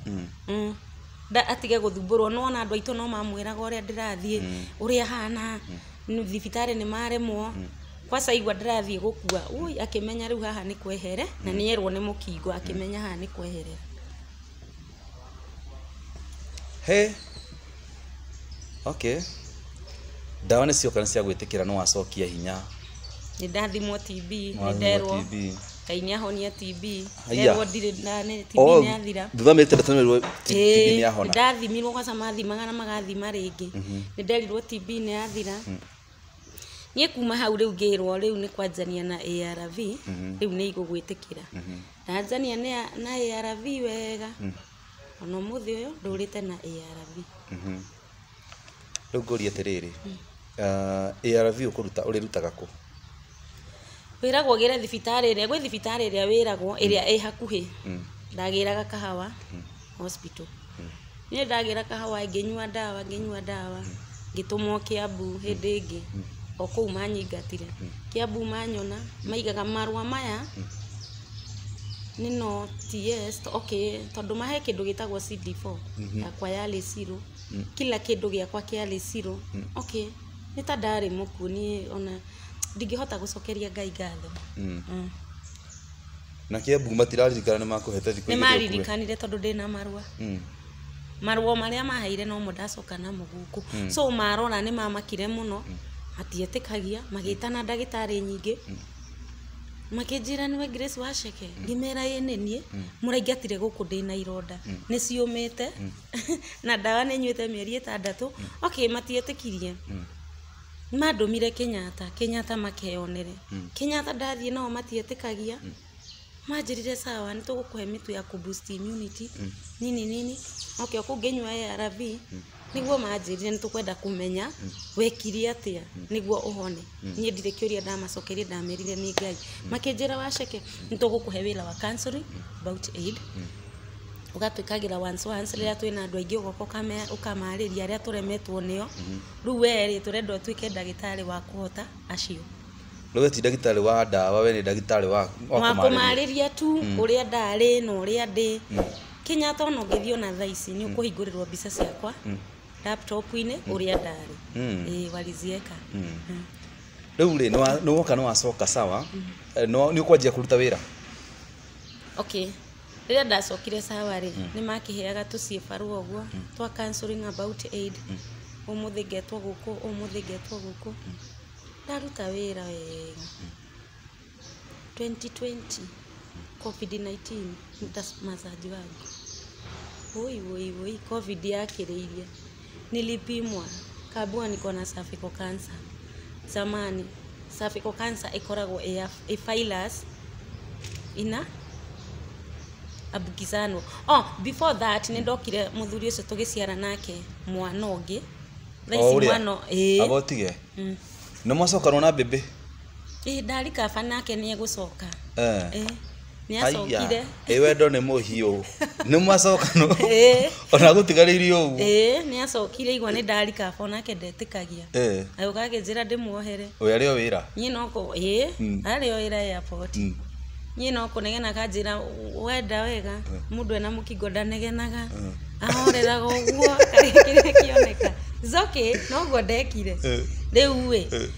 Atige gũthumbũrwo, nĩwona andũ aitũ no mamwĩraga ũrĩa ndĩrathiĩ, ũrĩa hana, thibitarĩ nĩ maremwo. Kwanza aigua ndĩrathiĩ gũkua, ui, akĩmenya rĩu haha nĩ kwehere, na nĩerwo nĩ mũkingo, akĩmenya haha nĩ kweherera. He. Okay. Ndawa nĩ cioka nĩ cia gwĩtĩkĩra, nĩ wacokia hinya. Nĩ ndathimwo TB, nĩ nderwo Ngai nĩ ahonia TB, nderwo ndirĩ na TB nĩ yathira. Thutha wa mĩeri 6 nĩwerwo TB nĩ yahona. Nĩ ndathimirwo kwanza mathimaga na magathima rĩngĩ. Nĩ nderirwo TB nĩ yathira. Niĩ kuma hau rĩu ngĩrwo rĩu nĩ kwanjania na ARV, rĩu nĩ igũgwĩtĩkĩra. Ndanjania na ARV wega. Ona ũmũthĩ ũyũ ndũrĩte na ARV. Rĩu ngũrie atĩrĩrĩ, ARV ũkũruta ũrĩrutaga kũ? Wĩragwo ũgĩre thibitarĩ ĩrĩa, gwĩ thibitarĩ ĩrĩa wĩragwo ĩrĩa ĩ hakuhĩ. Ndagĩraga Kahawa Hospital. Niĩ ndagĩra Kahawa ngĩnyua ndawa, ngĩtũmwo Kiambu hĩndĩ ĩngĩ, o kũu manyingatire. Kiambu manyona, maigaga marũa maya nĩ no TS, okay, tondũ mahe kĩndũ gĩtagwo CD4 yakwa yarĩ zero, kila kĩndũ gĩakwa kĩarĩ zero. Okay, nĩ ta ndarĩ mũkuũ niĩ, ona ndingĩhota gũcokeria Ngai ngatho. Na Kiambu matiraririkana nĩ makũhete thikũ igĩrĩ? Nĩ maririkanire tondũ ndĩna marũa. Marũa marĩa maheire no mo ndacoka namo gũkũ. So marora nĩ mamakire mũno, matietĩkagia, magĩtana ndagĩtarĩ nyingĩ. Makĩnjĩra nĩwe Grace Wacheke, ngĩmera ĩĩ nĩ niĩ, mũraingatire gũkũ ndĩna ironda, nĩ ciũmĩte, na ndawa nĩ nyuĩte mĩeri 6. Okay, matietĩkirie. Mandũmire Kenyatta, Kenyatta makeyonere. Kenyatta ndathiĩ nao matietĩkagia. Manjĩrire sawa, nĩ tũgũkũhe mĩtu ya kũ boost immunity, nini nini. Okay, kũu ngĩnyua ARV, nĩguo manjĩrire nĩ tũkwenda kũmenya wekire atĩa nĩguo ũhone. Niĩ ndirĩ kĩũria ndamacokerie, ndamerire nĩ Ngai. Makĩnjĩra Wacheke, nĩ tũgũkũhe wĩra wa counseling about aid. Ũgatwĩkagĩra once once rĩrĩa twĩna andũ aingĩ ũgoka ũkamarĩria arĩa tũremetwo nĩo. Rĩu we rĩ, tũrenda ũtuĩke ndagĩtarĩ wa kũhota acio. Rĩu ti ndagĩtarĩ wa ndawa, we nĩ ndagĩtarĩ wa wa kũmarĩria tu ũrĩa ndarĩ na ũrĩa ndĩ. Kenyatta ona ũngĩthiĩ ona thaa ici nĩ ũkũhingũrĩrwo mbica ciakwa laptop-inĩ ũrĩa ndarĩ. Ĩĩ walizieka. Rĩu rĩ nĩ woka nĩ wacoka sawa, nĩ ũkwanjia kũruta wĩra? Okay, rĩrĩa ndacokire sawa rĩ, nĩ makĩheaga tũciĩbarũa ũguo twa counseling about aid. Ũmũthĩ ngetwo gũkũ, ũmũthĩ ngetwo gũkũ. Ndaruta wĩra wega. 2020 COVID-19 mtazamaji wangu. Oi oi oi, COVID yakĩrĩirie. Nilipimwa kaambiwa niko na cervical cancer. Zamani cervical cancer ĩkoragwo ĩ virus ina ambukizanwo. Oh, before that nĩ ndokire mũthuri ũcio tũgĩciara nake mwana ũngĩ. Thaa ici mwana ĩĩ. Aba ũtige. Nĩ mwacokanwo na mbĩmbĩ? Ĩĩ ndarikaba nake nĩ egũcoka. Ĩĩ nĩ acokire. Ĩ wendo nĩ mũhiũ. Nĩ mwacokanwo. Ĩĩ. Ona gũtigarĩirio ũguo. Ĩĩ nĩ acokire igua nĩ ndarikaba onake ndetĩkagia. Agĩũka akĩnjĩra ndĩmuohere. Ũyũ arĩ o wĩra? Niĩ no kũ ĩĩ arĩ o wĩra airport. Niĩ no kũnegena akanjĩra wenda wega mũndũ ena mũkingo ndanegenaga. Ahoreraga ũguo kĩrĩa kĩoneka. It's okay, noguo ndekire. Rĩu ĩ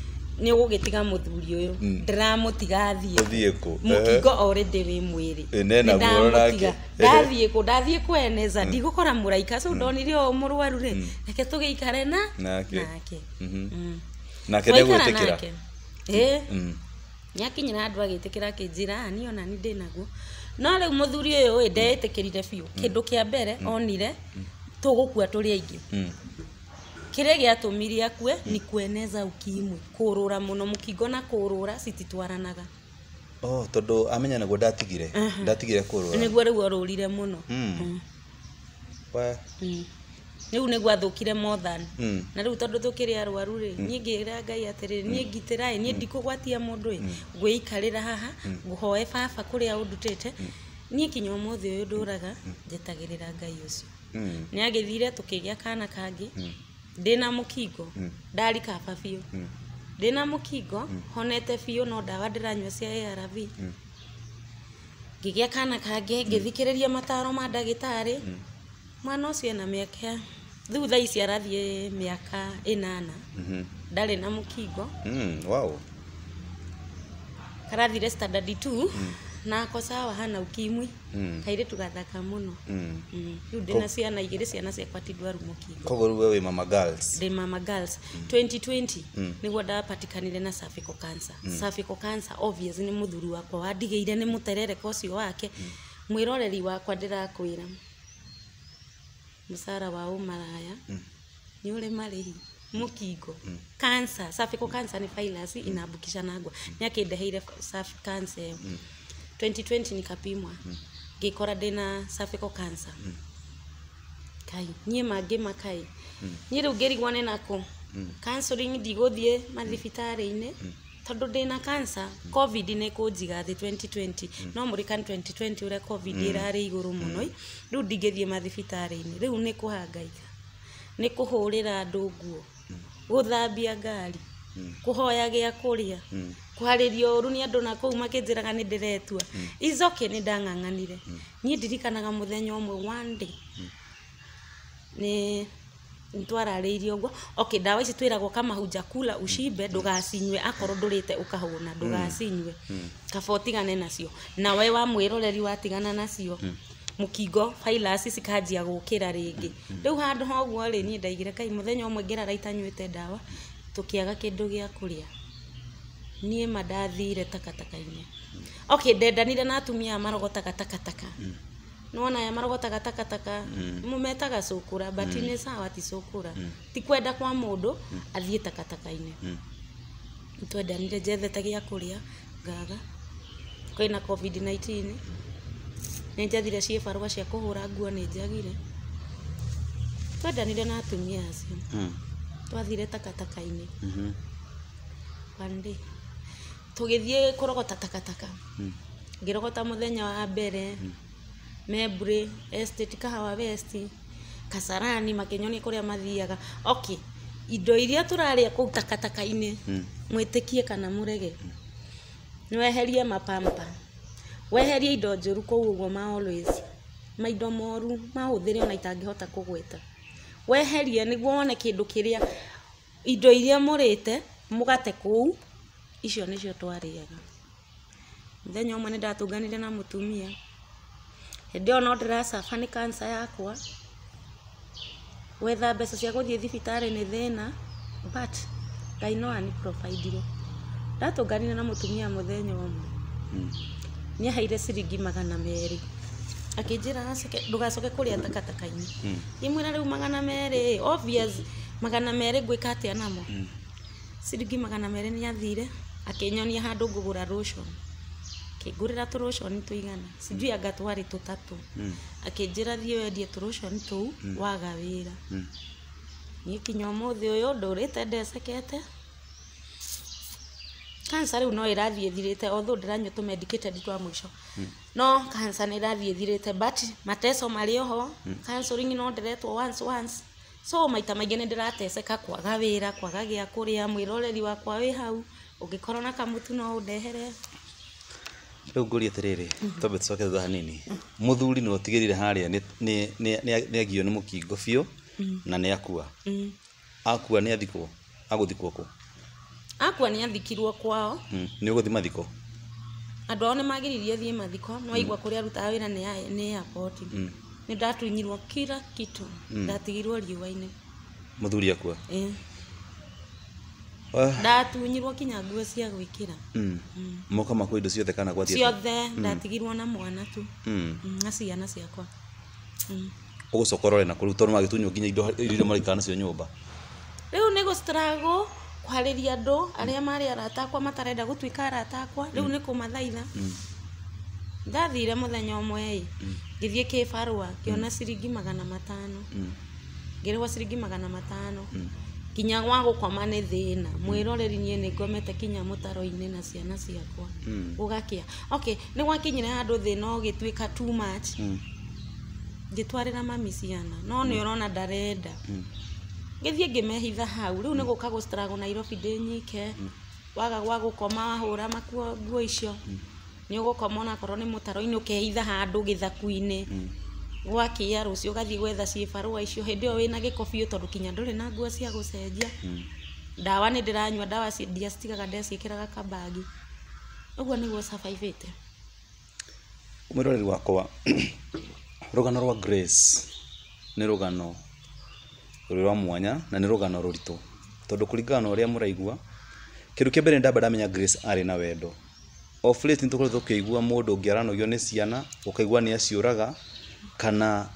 nĩ ũgũgĩtiga mũthuri ũyũ, ndĩramũtiga athiĩ. Ũthiĩ kũ? Mũkingo already wĩ mwĩrĩ. Nena guo nake. Ndathiĩ kũ? Ndathiĩ kweneza ndigũkora mũraika. So ndonire ũyũ mũrwaru rĩ, reke tũgĩikare na nake. Nake Twaikara ndegwĩtĩkĩra. nake. Ĩĩ. Nĩakinyĩra andũ agĩtĩkĩra akĩnjĩra niĩ ona niĩ ndĩnaguo. No rĩu mũthuri ũyũ ĩ ndetĩkĩrire biũ. Kĩndũ kĩa mbere onire tũgũkua tũrĩ aingĩ. Kĩrĩa gĩatũmire akue ni kueneza ukimwi, kũrũra mũno mũkingo na kũrũra cititwaranaga. Oh, tondũ amenya nĩguo ndatigire. Ndatigire kũrũra. Nĩguo rĩu orũrire mũno. We. Rĩu nĩguo athũkire more than. Na rĩu tondũ tũkĩrĩ arwaru rĩ, niĩ ngĩra Ngai atĩrĩrĩ, niĩ ngitĩra ĩ, niĩ ndikũgwatia mũndũ ĩ, ngwĩikarĩra haha, ngũhoe baba kũrĩa ũndutĩte. Niĩ kinya ũmũthĩ ũyũ ndũraga, njetagĩrĩra Ngai ũcio. Nĩ agĩthire tũkĩgĩa kana kangĩ, ndĩna mũkingo, ndarikaba biũ. Ndĩna mũkingo, honete biũ no ndawa ndĩranyua cia ARV. Ngĩgĩa kana kangĩ, ngĩthikĩrĩria mataro ma ndagĩtarĩ. Mwana ũcio ena mĩaka, rĩu thaa ici arathiĩ mĩaka 8. Ndarĩ na mũkingo. Wow. Karathire standard 2 na ako sawa hana ukimwi. Kairĩtu gathaka mũno. Rĩu ndĩna ciana igĩrĩ, ciana ciakwa ti ndwaru mũkingo. Koguo rĩu we wĩ mama girls. Ndĩ mama girls. 2020 nĩguo ndapatikanire na cervical cancer. Cervical cancer obvious nĩ mũthuri wakwa wandigĩire nĩ mũterereko ũcio wake. Mwĩroreri wakwa ndĩrakwĩra mũcara wa ũmaraya nĩ ũrĩ marĩhi. Mũkingo cancer, cervical cancer nĩ virus inaambukizanagwo. Nĩ akĩndeheire cervical cancer ĩyo. 2020 nikapimwa ngĩkora ndĩna cervical cancer. Kai niĩ mangĩ makai niĩ rĩu ngĩrigwo nĩ nakũ. Counseling ndigũthiĩ mathibitarĩ-inĩ tondũ ndĩna cancer. COVID nĩ kũnjiga thĩ 2020. No mũrikani 2020 ũrĩa COVID ĩrarĩ igũrũ mũno. Rĩu ndingĩthiĩ mathibitarĩ-inĩ, rĩu nĩ kũhangaika, nĩ kũhũrĩra andũ nguo, gũthambia ngari, kũhoya gĩa kũrĩa, kũharĩria ũru nĩ andũ na kũu makĩnjĩraga nĩ ndĩretua. It's okay, nĩ ndang'ang'anire. Niĩ ndirikanaga mũthenya ũmwe one day nĩ twararĩirie ũguo. Okay, ndawa ici twĩragwo kama hujakula ushibe, ndũgacinyue akorwo ndũrĩte ũkahũna, ndũgacinyue. Kaba ũtigane nacio. Na we wa mwĩroreri watigana nacio, mũkingo virus cikanjia gũkĩra rĩngĩ. Rĩu handũ ha ũguo rĩ, niĩ ndaigire kai mũthenya ũmwe ngĩrara itanyuĩte ndawa, tũkĩaga kĩndũ gĩa kũrĩa. Niĩ ma ndathire takataka-inĩ. Okay, ndendanire na atumia aya marogotaga takataka. Nĩwona aya marogotaga takataka, mũmetaga cũkũra, but nĩ sawa ti cũkũra. Ti kwenda kwa mũndũ athiĩ takataka-inĩ. Nĩtwendanire njethete gĩa kũrĩa, ngaga. Kwĩna COVID-19. Nĩ njethire ciĩbarũa cia kũhũra nguo nĩ njagire. Twendanire na atumia acio. Twathire takataka-inĩ. One day. Tũgĩthiĩ kũrogota takataka. Ngĩrogota mũthenya wa mbere, Membri, Estate, Kahawa West, Kasarani, makĩnyonia kũrĩa mathiaga. Okay, indo iria tũrarĩa kũu takataka-inĩ, mwĩtĩkie kana mũrege, Nĩ weherie mapampa, weherie indo njũru kũu ũguo ma always, maindo moru mahũthĩre ona itangĩhota kũgweta. Weherie nĩguo wone kĩndũ kĩrĩa, indo iria mũrĩte mũgate kũu, icio nĩcio twarĩaga. Mũthenya ũmwe nĩ ndatũnganire na mũtumia, hĩndĩ ĩyo no ndĩracaba nĩ cancer yakwa, gwetha mbeca cia gũthiĩ thibitarĩ nĩ thĩna, but Ngai no ani provide. Ndatũnganire na mũtumia mũthenya ũmwe, nĩ aheire ciringi 200, akĩnjĩra ndũgacoke kũrĩa takataka-inĩ. Ngĩmwĩra rĩu 200, obvious 200 ngwĩka atĩa namo? Ciringi 200 nĩ athire akĩnyonia handũ ngũgũra lotion, akĩngũrĩra tũrotion tũigana, sijui anga twarĩ tũtatũ. Akĩnjĩra thiĩ wendie tũrotion tũu waga wĩra. Niĩ kinya ũmũthĩ ũyũ ndũrĩte ndecekete. Cancer rĩu no ĩrathiĩ ĩthirĩte, although ndĩranyua tũ medicated twa mũico, no cancer nĩ ĩrathiĩ ĩthirĩte, but mateso marĩ oho. Counseling no ndĩretwo once once, so maita maingĩ nĩ ndĩrateceka kwaga wĩra, kwaga gĩa kũrĩa. Mwĩroreri wakwa wĩ hau, ũngĩkorwo na kamũtu no ũndehere. Rĩu ngũrie atĩrĩrĩ, twambe tũcoke thutha hanini. Mũthuri nĩ ũtigĩrire harĩa nĩ agio nĩ mũkingo biũ na nĩ akua. Akua nĩ athikwo, agũthikwo kũ? Akua nĩ athikirwo kwao. Nĩ ũgũthiĩ mathiko? Andũ ao nĩ magiririe thiĩ mathiko, no waigua kũrĩa arutaga wĩra nĩ airport. Nĩ ndatunyirwo kila kitu, ndatigirwo riũa-inĩ. Mũthuri akua? Ĩĩ. Ndatunyirwo kinya nguo cia gwĩkĩra. Moka makua indo ciothe kana gwathiĩ atĩa? Ciothe, ndatigirwo na mwana tu. Na ciana ciakwa. Ũgũcoka ũrore na kũu tondũ magĩtunywo nginya indo iria maraikara nacio nyũmba. Rĩu nĩ gũ-struggle kwarĩria andũ arĩa marĩ arata akwa matarenda gũtuĩka arata akwa, rĩu nĩ kũmathaitha. Ndathire mũthenya ũmwe ĩ, ngĩthiĩ kĩbarũa, ngĩona ciringi 500. Ngĩrĩhwo ciringi 500. Kinya gwa gũkoma nĩ thĩna. Mwĩroreri niĩ nĩ ngomete kinya mũtaro-inĩ na ciana ciakwa. Gũgakĩa. Okay, nĩ gwakinyire handũ thĩna ũgĩtuĩka too much. Ngĩtwarĩra mami ciana, no nĩ ũrona ndarenda. Ngĩthiĩ ngĩmehitha hau, rĩu nĩ gũka gũ struggle Nairobi ndĩ nyike. Waga gwa gũkoma wahũra makuo nguo icio, nĩ ũgũkoma onakorwo nĩ mũtaro-inĩ ũkehitha handũ gĩthaku-inĩ. Gwakĩa rũciũ ũgathiĩ gwetha cibarũa icio, hĩndĩ ĩyo wĩna gĩko biũ tondũ kinya ndũrĩ na nguo cia gũcenjia. Ndawa nĩ ndĩranyua, ndawa ndiacitigaga ndeciĩkĩraga kabagi. Ũguo nĩguo survive-ĩte. Mwĩroreri wakwa, rũgano rwa Grace nĩ rũgano rwĩ rwa mwanya na nĩ rũgano rũritũ, tondũ kũringana na ũrĩa mũraigua, kĩndũ kĩa mbere ndamba ndamenya Grace arĩ na wendo. Of late nĩ tũkoretwo tũkĩigua mũndũ ũngĩ aranogio nĩ ciana, ũkaigua nĩ aciũraga kana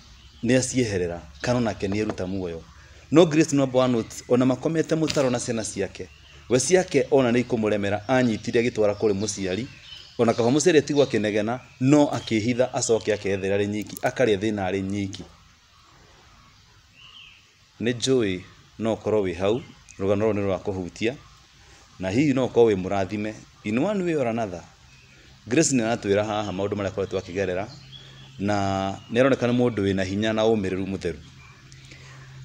nĩ acieherera kana onake nĩ eruta muoyo. No Grace number one note, ona makomete mũtaro na ciana ciake, we ciake ona nĩ ikũmũremera, anyitire agĩtwara kũrĩ mũciari, ona kaba mũciari atigwo akĩnegena, no akĩhitha acoke akethera arĩ nyiki, akarĩa thĩna arĩ nyiki. Nĩ njũĩ no ũkorwo wĩ hau, rũgano rũrũ nĩ rwakũhutia, na hihi no ũkorwo wĩ mũrathime in one way or another. Grace nĩ aratwĩra haha maũndũ marĩa akoretwo akĩgerera, na nĩ aroneka nĩ mũndũ wĩna hinya na ũmĩrĩru mũtheru.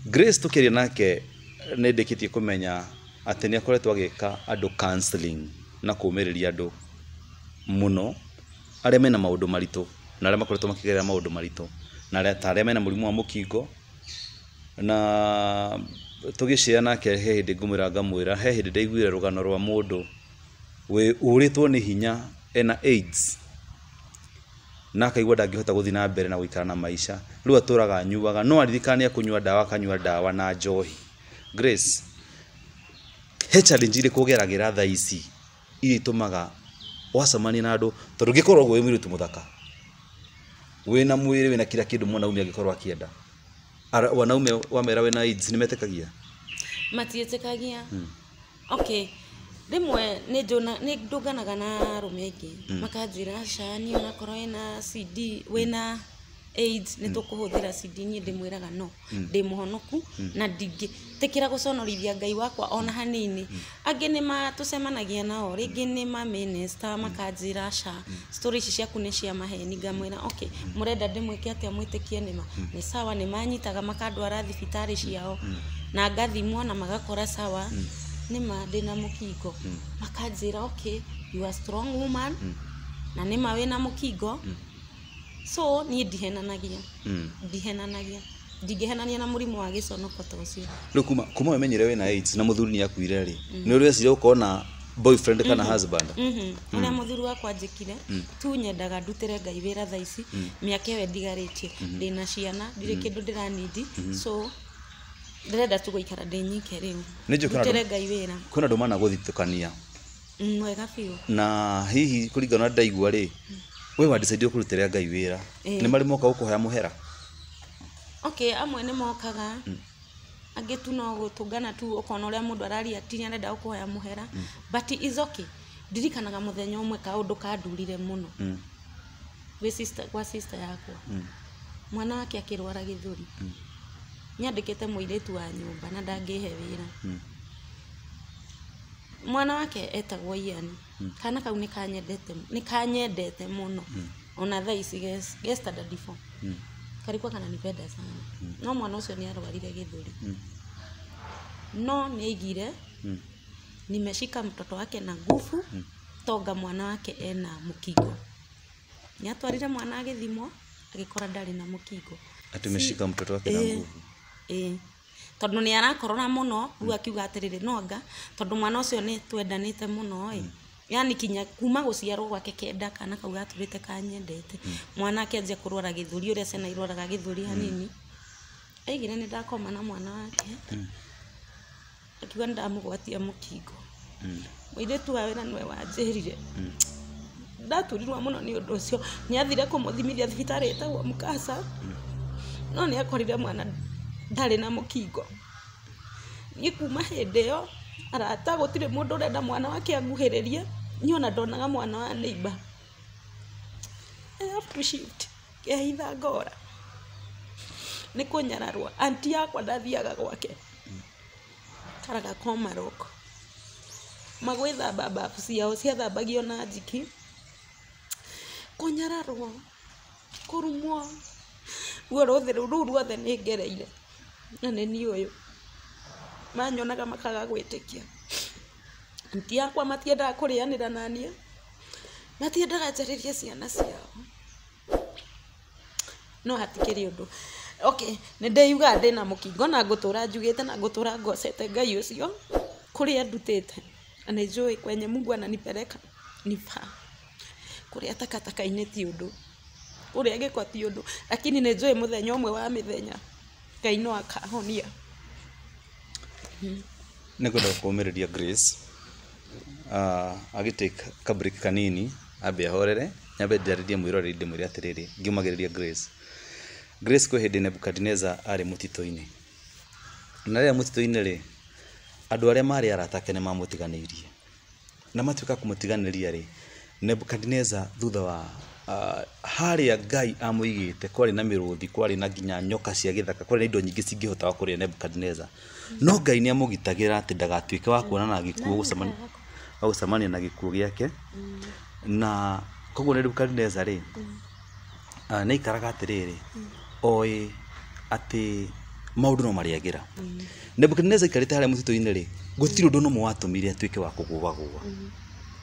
Grace tũkĩaria nake nĩ ndĩkĩtie kũmenya atĩ nĩ akoretwo agĩka andũ counseling na kũũmĩrĩria andũ mũno arĩa mena maũndũ maritũ na arĩa makoretwo makĩgerera maũndũ maritũ, na arĩa ta arĩa mena mũrimũ wa mũkingo. Na tũgĩcea nake he hĩndĩ ngũmwĩra ngamwĩra he hĩndĩ ndaiguire rũgano rwa mũndũ ũrĩtwo nĩ hinya ena AIDS na akaigua ndangĩhota gũthiĩ na mbere na gũikara na maica, rĩu atũraga anyuaga, no aririkana nĩ ekũnyua ndawa akanyua ndawa na njohi. Grace, he challenge irĩkũ ũgeragĩra thaa ici iria itũmaga wacemania na andũ, tondũ ũngĩkorwo ũguo wĩ mũirĩtu mũthaka wĩna mwĩrĩ wĩna kila kĩndũ mwanaume angĩkorwo akĩenda, wanaume wamera wĩna AIDS nĩ metĩkagia? Matiĩtĩkagia. Okay, rĩmwe nĩ ndũnganaga na arũme aingĩ makanjĩra aca niĩ onakorwo wĩna CD wĩna AIDS nĩ tũkũhũthĩra CD, niĩ ndĩmwĩraga no, ndĩ mũhonoku na ndingĩtĩkĩra gũconorithia Ngai wakwa ona hanini. Angĩ nĩ matũcemanagia nao, rĩngĩ nĩ mamĩnĩsta makanjĩra aca story ici ciaku nĩ cia maheni, ngamwĩra okay, mũrenda ndĩmwĩke atĩa mwĩtĩkie nĩma? Nĩ sawa, nĩ manyitaga makandwara thibitarĩ ciao na ngathimwo na magakora sawa. Nĩma ndĩna mũkingo. Makanjĩra okay, you are strong woman, na nĩma wĩna mũkingo. So niĩ ndihenanagia, ndihenanagia, ndingĩhenania na mũrimũ wa gĩconoko ta ũcio. Rĩu kuma wemenyire wĩna AIDS na mũthuri nĩ akuire rĩ, nĩ ũrĩ weciria gũkorwo na boyfriend kana husband? Ũrĩa mũthuri wakwa anjĩkire tu, nyendaga ndutĩre Ngai wĩra thaa ici mĩaka ĩyo ĩndigarĩtie. Ndĩna ciana, ndirĩ kĩndũ ndĩranindi, so ndĩrenda tu gũikara ndĩ nyike rĩu, Nĩ njũĩ kwĩna ndutĩre andũ- Ngai wĩra. Kwĩna andũ managũthitũkania. Wega biũ. Na hihi kũringana na ndaigua rĩ, we wa decide kũrutĩra Ngai wĩra, nĩ marĩ moka gũkũhoya mũhera? Okay, amwe nĩ mokaga, angĩ tu no gũtũngana tu, ũkona ũrĩa mũndũ araria ti arenda gũkũhoya mũhera, but is okay. Ndirikanaga mũthenya ũmwe kaũndũ kandurire mũno gwĩ sister, gwa sister yakwa, mwana wake akĩrwara gĩthũri. Nyandĩkĩte mũirĩtu wa nyũmba na ndangĩhe wĩra. Mwana wake etagwo Ian. Kana kau nĩ kanyendete, nĩ kanyendete mũno. Ona thaa ici ge standard 4, kalikuwa kananipenda sana. No mwana ũcio nĩ arwarire gĩthũri, no nĩ aigire nimeshika mtoto wake na nguvu, tonga mwana wake ena mũkingo. Nĩ atwarire mwana agĩthimwo, agĩkora ndarĩ na mũkingo. Ati umeshika mtoto wake na nguvu? Ĩĩ, tondũ nĩ arakorora mũno. Rĩu akiuga atĩrĩrĩ, no anga tondũ mwana ũcio nĩ twendanĩte mũno ĩ, yani kinya kuma gũciarwo gwake kenda kana kau gatũrĩte kanyendete. Mwana akĩanjia kũrwara gĩthũri, ũrĩa ciana irwaraga gĩthũri hanini. Aigire nĩ ndakoma na mwana wake, akiuga nĩ ndamũgwatia mũkingo. Mũirĩtu wa wĩra nĩwe wanjĩrire. Ndaturirwo mũno nĩ ũndũ ũcio. Nĩ athire kũmũthimithia thibitarĩ ĩtagwo Mukasa, no nĩ akorire mwana ndarĩ na mũkingo. Niĩ kuma hĩndĩ ĩyo, arata gũtirĩ mũndũ ũrenda mwana wake anguhĩrĩrie. Niĩ ona ndonaga mwana wa neighbor, I have to shift, ngehitha ngora nĩ kũnyararwo. Anti yakwa ndathiaga gwake, karaga komarok magwĩthamba bafu ciao ciathambagio na njiki. Kũnyararwo, kũrumwo, ruo ruothe rũu ruothe nĩ ngereire, na nĩ niĩ ũyũ manyonaga makaga gwĩtĩkia. Anti yakwa matiendaga kũrĩanĩra na niĩ, matiendaga njarĩrie ciana ciao, no hatikĩrĩ ũndũ. Okay, nĩ ndĩyugaga ndĩna mũkingo na ngũtũra njugĩte na ngũtũra ngocete Ngai ũcio kũrĩa ndutĩte, na nĩ njũĩ kwenye Mungu ananipeleka ni far. Kũrĩa takataka-inĩ ti ũndũ, kũrĩa gĩko ti ũndũ, lakini nĩ njũĩ mũthenya ũmwe wa mĩthenya Ngai no akahonia. Nĩ ngwenda gũkũmĩrĩria Grace, agĩ take ka break kanini, ambe ahorere, nyambe njarĩrie mwĩroreri, ndĩmwĩre atĩrĩrĩ, ngiumagĩrĩria Grace. Grace, kwĩ hĩndĩ Nebuchadnezzar arĩ mũtitũ-inĩ, na rĩrĩa mũtitũ-inĩ rĩ, andũ arĩa marĩ arata ake nĩ mamũtiganĩirie, na matuĩka kũmũtiganĩria rĩ, Nebuchadnezzar thutha wa harĩa Ngai amũigĩte kwarĩ na mĩrũthi, kwarĩ na nginya nyoka cia gĩthaka, kwarĩ na indo nyingĩ cingĩhotaga kũrĩa Nebuchadnezzar, no Ngai nĩ amũgitagĩra atĩ ndagatuĩke wa kuonana na gĩkuũ, wa gũcemania na gĩkuũ gĩake. Na koguo Nebuchadnezzar rĩ, nĩ aikaraga atĩrĩrĩ, oĩ atĩ maũndũ no marĩagĩra. Nebuchadnezzar aikarĩte harĩa mũtitũ-inĩ rĩ, gũtirĩ ũndũ nomwe watũmire atuĩke wa kũgũagũa,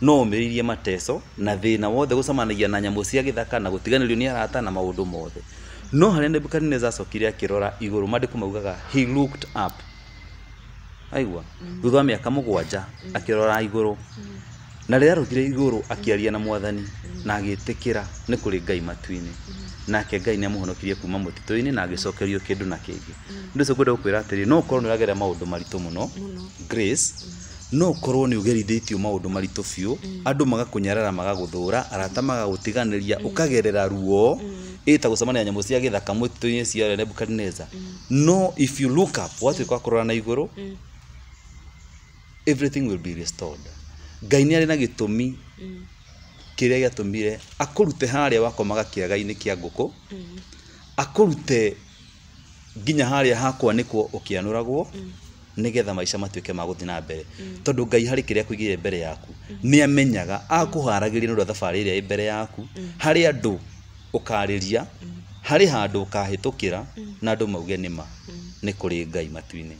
no omĩrĩirie mateso na thĩna wothe, gũcemanagia na nyamũ cia gĩthaka na gũtiganĩrio nĩ arata na maũndũ mothe. No harĩa Nebuchadnezzar acokire akĩrora igũrũ, maandĩko maugaga he looked up, aigua, thutha wa mĩaka 7 akĩrora igũrũ, na rĩrĩa arorire igũrũ akĩaria na Mwathani na agĩtĩkĩra nĩ kũrĩ Ngai matu-inĩ, nake Ngai nĩ amũhonokirie kuma mũtitũ-inĩ na agĩcokerio kĩndũ na kĩngĩ. Nĩ ũcio ngwenda gũkwĩra atĩrĩrĩ, no ũkorwo nĩ ũragerera maũndũ maritũ mũno, Grace, no ũkorwo nĩ ũgerithĩtio maũndũ maritũ biũ, andũ magakũnyarara, magagũthũra, arata magagũtiganĩria, ũkagerera ruo ĩta gũcemania na nyamũ cia gĩthaka mũtitũ-inĩ cia Nebuchadnezzar, no if you look up, watuĩka wa kũrora na igũrũ, everything will be restored. Ngai nĩ arĩ na gĩtũmi kĩrĩa gĩatũmire akũrute harĩa wakomaga kĩaga-inĩ kĩa ngũkũ, akũrute nginya harĩa hakwanĩkwo ũkĩanũragwo, nĩgetha maica matuĩke ma gũthiĩ na mbere, tondũ Ngai harĩ kĩrĩa akũigĩire mbere yaku. Nĩ amenyaga akũharagĩria nĩ ũndũ wa thabarĩ ĩrĩa ĩ mbere yaku. Harĩ andũ ũkarĩria, harĩ handũ ũkahĩtũkĩra na andũ mauge nĩma nĩ kũrĩ Ngai matu-inĩ,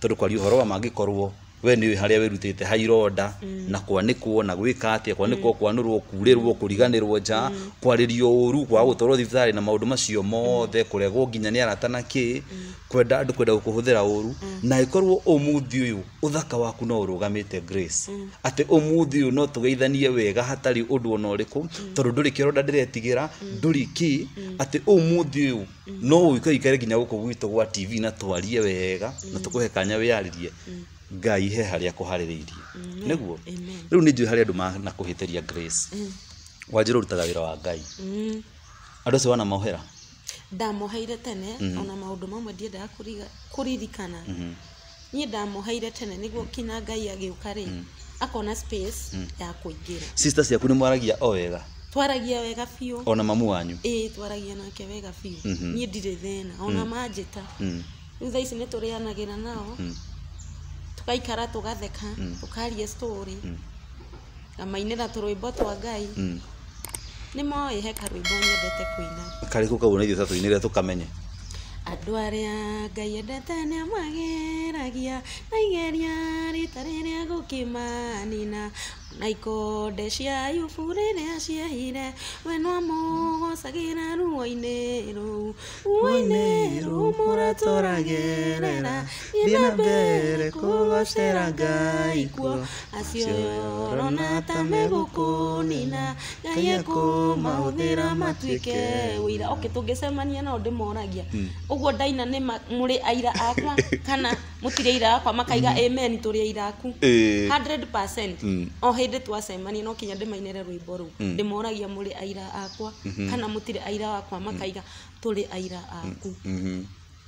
tondũ kwaria ũhoro wa mangĩkorwo We nĩ ũĩ harĩa wĩrutĩte ha ironda na kwanĩkwo na gwĩka atĩa, kwanĩkwo, kwanũrwo, kurĩrwo, kũriganĩrwo nja, kwarĩrio ũru, kwaga gũtwarwo thibitarĩ na maũndũ macio mothe, kũregwo nginya nĩ arata na kĩ, kwenda andũ kwenda gũkũhũthĩra ũru. Na ĩkorwo ũmũthĩ ũyũ ũthaka waku no ũrũgamĩte, Grace, atĩ ũmũthĩ ũyũ no tũgeithanie wega hatarĩ ũndũ ona ũrĩkũ, tondũ ndũrĩ kĩronda ndĩretigĩra, ndũrĩ kĩ, atĩ ũmũthĩ ũyũ no ũikaikare nginya gũkũ gwitũ gwa TV na twarie wega na tũkũhe kanya wĩyarĩrie. Ngai he harĩa kũharĩrĩirie nĩguo. Amen. Rĩu nĩ njũĩ harĩa andũ manakũhĩtĩria, Grace. Wanjĩra ũrutaga wĩra wa Ngai, andũ acio wanamohera? Ndamoheire tene, ona maũndũ mamwe ndiendaga kũririkana. Niĩ ndamoheire tene nĩguo kinya Ngai agĩũka rĩ, akona space ya kũingĩra. Sister ciaku nĩ mwaragia o wega? Twaragia wega biũ. Ona mamu wanyu? Ĩĩ, twaragia nake wega biũ. Niĩ ndirĩ thĩna, ona manjĩta rĩu thaa ici nĩ tũrĩanagĩra nao, tũgaikara, tũgatheka, tũkaria story, ngamainĩra tũrwĩmbo twa Ngai. Nĩ moĩ he karwĩmbo nyendete kũina. Karĩkũ kau na ithuĩ tatũinĩre tũkamenye? Andũ arĩa Ngai endete nĩ amageragia na igeria rĩtarĩ rĩa gũkĩmanina, na ikonde cia Ayubu rĩrĩa ciehire, we no amũgocagĩra ruo-inĩ rũu, ruo-inĩ rũu mũratũragerera. Thiĩ na mbere kũgocera Ngai kuo, acio ũrona ta megũkũnina, Ngai ekũmahũthĩra matuĩke ũira. Okay, tũngĩcemania nao ndĩmoragia ũguo ndaina nĩ mũrĩ aira akwa kana mũtirĩ aira akwa? Makaiga amen, tũrĩ aira aku. 100%. O hĩndĩ twacemania no kinya ndĩmainĩre rwĩmbo rũu, ndĩmoragia mũrĩ aira akwa kana mũtirĩ aira wakwa? Makaiga tũrĩ aira aku.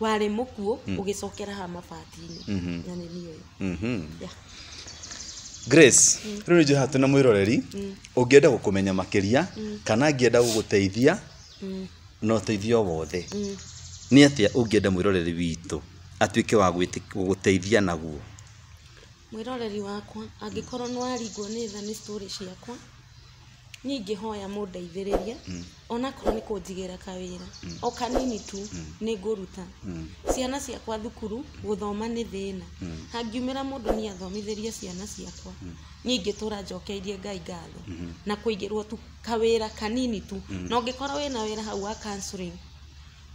Warĩ mũkuũ ũgĩcokera ha mabati-inĩ, na nĩ niĩ ũyũ. Yeah. Grace, rĩu nĩ njũĩ haha twĩna mwĩroreri ũngĩenda gũkũmenya makĩria kana angĩenda gũgũteithia na ũteithio wothe. Nĩ atĩa ũngĩenda mwĩroreri witũ atuĩke wa gũgũteithia naguo? Mwĩroreri wakwa, angĩkorwo nĩ waringwo nĩ tha nĩ story ciakwa, niĩ ingĩhoya mũndeithĩrĩrie, onakorwo nĩ kũnjigĩra kawĩra o kanini tu, nĩ ngũruta ciana ciakwa thukuru. Gũthoma nĩ thĩna, hangiumĩra mũndũ niĩ athomithĩrie ciana ciakwa, niĩ ingĩtũra njokeirie Ngai ngatho na kũigĩrwo tu kawĩra kanini tu. Na ũngĩkorwo wĩna wĩra hau wa counseling,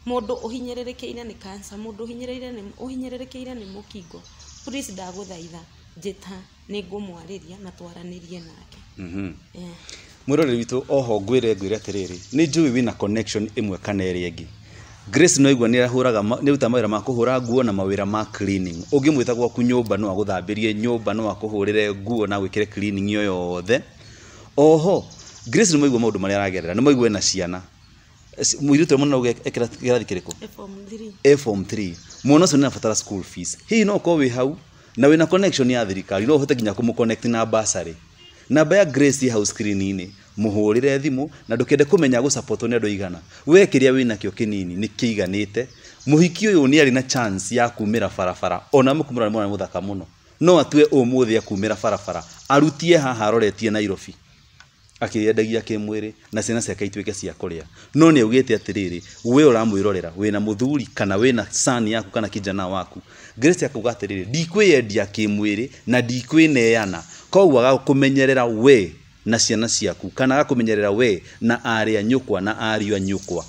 mũndũ ũhinyĩrĩrĩkĩire nĩ cancer, mũndũ ũhinyĩrĩrĩkĩire nĩ mũkingo, please ndagũthaitha njĩta, nĩ ngũmwarĩria na twaranĩrie nake. Yeah. Mwĩroreri witũ, oho ngwĩre atĩrĩrĩ, nĩ njũĩ wĩna connection ĩmwe kana ĩrĩa ĩngĩ. Grace no igua nĩ ahũraga nĩ arutaga mawĩra ma kũhũra nguo na mawĩra ma cleaning. Ũngĩmwĩta gwaku nyũmba no agũthambĩrie nyũmba, no akũhũrĩre nguo na agwĩkĩre cleaning ĩyo yothe. Oho Grace nĩ maigua maũndũ marĩa aragerera, nĩ maigua ena ciana. Mũirĩtu ũrĩa mũnene auga ekĩra kĩrathi kĩrĩkũ? Form 3. A form 3. Mwana ũcio nĩ arabatara school fees. Hihi no ũkorwo wĩ hau na wĩna connection ya thirikari, no ũhote nginya kũmũ-connect na bursary. Namba ya Grace ĩ hau screen-inĩ, mũhũrĩre thimũ na ndũkende kũmenya gũsupportwo nĩ andũ aigana. We kĩrĩa wĩnakĩo kĩnini nĩ kĩiganĩte. Mũhiki ũyũ nĩ arĩ na chance ya kumĩra barabara, ona mũkumũra nĩ mwana mũthaka mũno, no atue ũmũthĩ akumĩra barabara arutie haha aroretie Nairobi akĩyendagia kĩmwĩrĩ na ciana ciake ituĩke cia kũrĩa. No nĩ augĩte atĩrĩrĩ, we ũramwĩrorera wĩna mũthuri kana wĩna son yaku kana kijana waku, Grace akauga atĩrĩrĩ, ndikwĩyendia kĩmwĩrĩ na ndikwĩneana, koguo agakũmenyerera we na ciana ciaku kana agakũmenyerera we na arĩ a nyũkwa na ariũ a nyũkwa,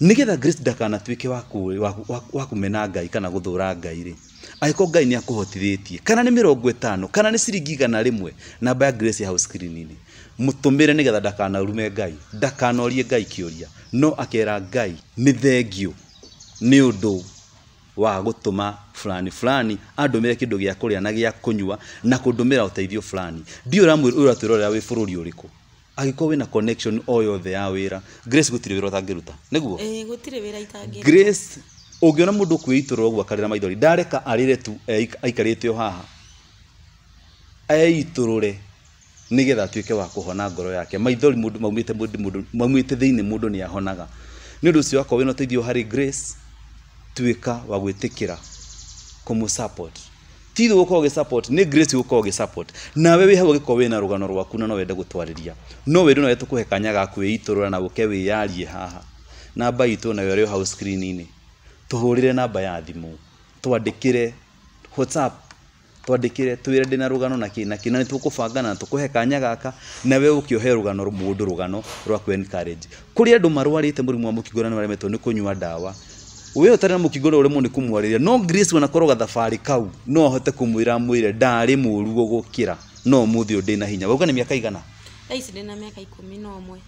nigetha Grace ndakanatuĩke wa kũmena Ngai kana gũthũra Ngai rĩ. Angĩkorwo Ngai nĩ akũhotithĩtie, kana nĩ 50 kana nĩ ciringi 100, namba ya Grace hau screen-inĩ, mũtũmĩre nĩgetha ndakanarume Ngai, ndakanorie Ngai kĩũria, no akera Ngai nĩ thengio nĩ ũndũ wa gũtũma fulani fulani andũmĩre kĩndũ gĩa kũrĩa na gĩa kũnyua na kũndũmĩra ũteithio fulani. Ndiũ ũratwĩrorera wĩ bũrũri ũrĩkũ, angĩkorwo wĩna connection o yothe ya wĩra, Grace gũtirĩ wĩra ũtangĩruta, nĩguo? Ĩĩ, gũtirĩ wĩra itangĩruta. Grace, ũngĩona mũndũ kwĩitũrũra ũguo akarĩra maithori, ndareka arĩre tu aikarĩte o haha, eitũrũre nĩgetha atuĩke wa kũhona ngoro yake. Maithori mũndũ maumĩte mũndũ maumĩte thĩinĩ, mũndũ nĩ ahonaga. Nĩ ũndũ ũcio akorwo wĩna ũteithio harĩ Grace, tuĩka wa gwĩtĩkĩra kũmũ support. Ti ithuĩ gũkorwo ũgĩ support, nĩ Grace gũkorwo ũgĩ support. Nawe wĩ hau ũngĩkorwo wĩna rũgano rwaku na no wende gũtwarĩria, no wende no tũkũhe kanya ga kwĩitũrũra na ũke wĩyarie haha. Namba itũ nayo ĩrĩ o hau screen-inĩ, tũhũrĩre namba ya thimũ, twandĩkĩre WhatsApp. Twandĩkĩre twĩre ndĩna rũgano na kĩ na kĩ, na nĩ tũkũbangana na tũkũhe kanya gaka, nawe ũke ũhe rũgano mũndũ rũgano rwa kũ encourage. Kũrĩ andũ marwarĩte mũrimũ wa mũkingo na nĩ maremetwo nĩ kũnyua ndawa. We ũtarĩ na mũkingo no ũremwo nĩ kũmwarĩria, no Grace wanakorwo gathabarĩ kau no ahote kũmwĩra amwĩre ndarĩ mũru gũgũkĩra, no ũmũthĩ ũyũ ndĩna hinya. Wauga nĩ mĩaka igana? Thaa ici ndĩna mĩaka 11.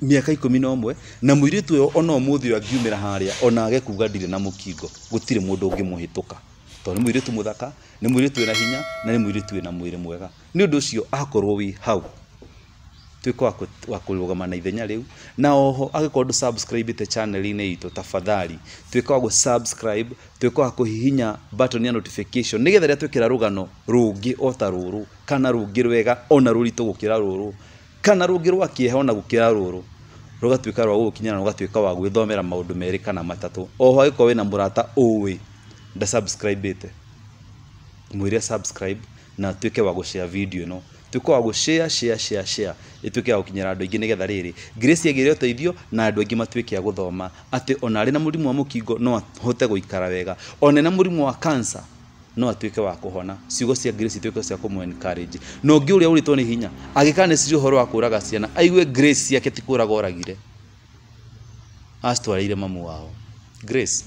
Mĩaka 11, na mũirĩtu ũyũ ona ũmũthĩ ũyũ angiumĩra harĩa ona age kuga ndirĩ na mũkingo, gũtirĩ mũndũ ũngĩmũhĩtũka, tondũ nĩ mũirĩtu mũthaka, nĩ mũirĩtu wĩna hinya, na nĩ mũirĩtu wĩna mwĩrĩ mwega. Nĩ ũndũ ũcio akorwo wĩ hau, tuĩke wa kũrũgama na ithenya rĩu. Na oho angĩkorwo ndũ subscribe channel-inĩ itũ, tafadhali tuĩke wa gũ subscribe, tuĩke wa kũhihinya button ya notification, nĩgetha rĩrĩa twĩkĩra rũgano rũngĩ o ta rũrũ, kana rũngĩ rwega ona rũritũ gũkĩra rũrũ, kana rũngĩ rwa kĩeha ona gũkĩra rũrũ, rũgatuĩka rwa gũgũkinyĩra na rũgatuĩka wa gwĩthomera maũndũ merĩ kana matatũ. Oho angĩkorwo wĩna mũrata ũĩ nda subscribe-ĩte, mwĩre subscribe na tuĩke wa gũshare video ĩno, tuĩke wa gũshare share share share, ĩtuĩke ya gũkinyĩra andũ aingĩ, nĩgetha rĩrĩ Grace agĩre ũteithio na andũ aingĩ matuĩke a gũthoma atĩ ona arĩ na mũrimũ wa mũkingo no ahote gũikara wega, ona ena mũrimũ wa cancer no atuĩke wa kũhona. Ciugo cia Grace ituĩke cia kũmũ encourage. Na ũngĩ ũrĩa ũrĩtwo nĩ hinya angĩkaneciria ũhoro wa kũraga ciana, aigue Grace ciake ti kũraga oragire, acitwarĩire mamu wao. Grace,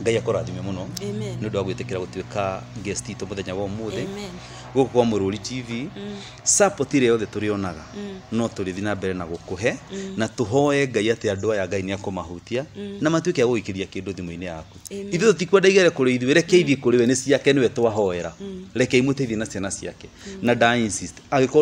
Ngai akũrathime mũno nĩ ũndũ wa gwĩtĩkĩra gũtuĩka guest itũ mũthenya wa ũmũthĩ gũkũ kwa Mũrũri TV. Support ĩrĩa yothe tũrĩonaga no tũrĩthiĩ na mbere na gũkũhe, na tũhoe Ngai atĩ andũ aya Ngai nĩ akũmahutia na matuĩke a gũgũikĩria kĩndũ thimũ-inĩ yaku. Ithuĩ tũtikwenda igere kũrĩ ithuĩ, reke ithiĩ kũrĩ we, nĩ ciake, nĩwe twahoera, reke imũteithie na ciana ciake. Na nda insist angĩkorwo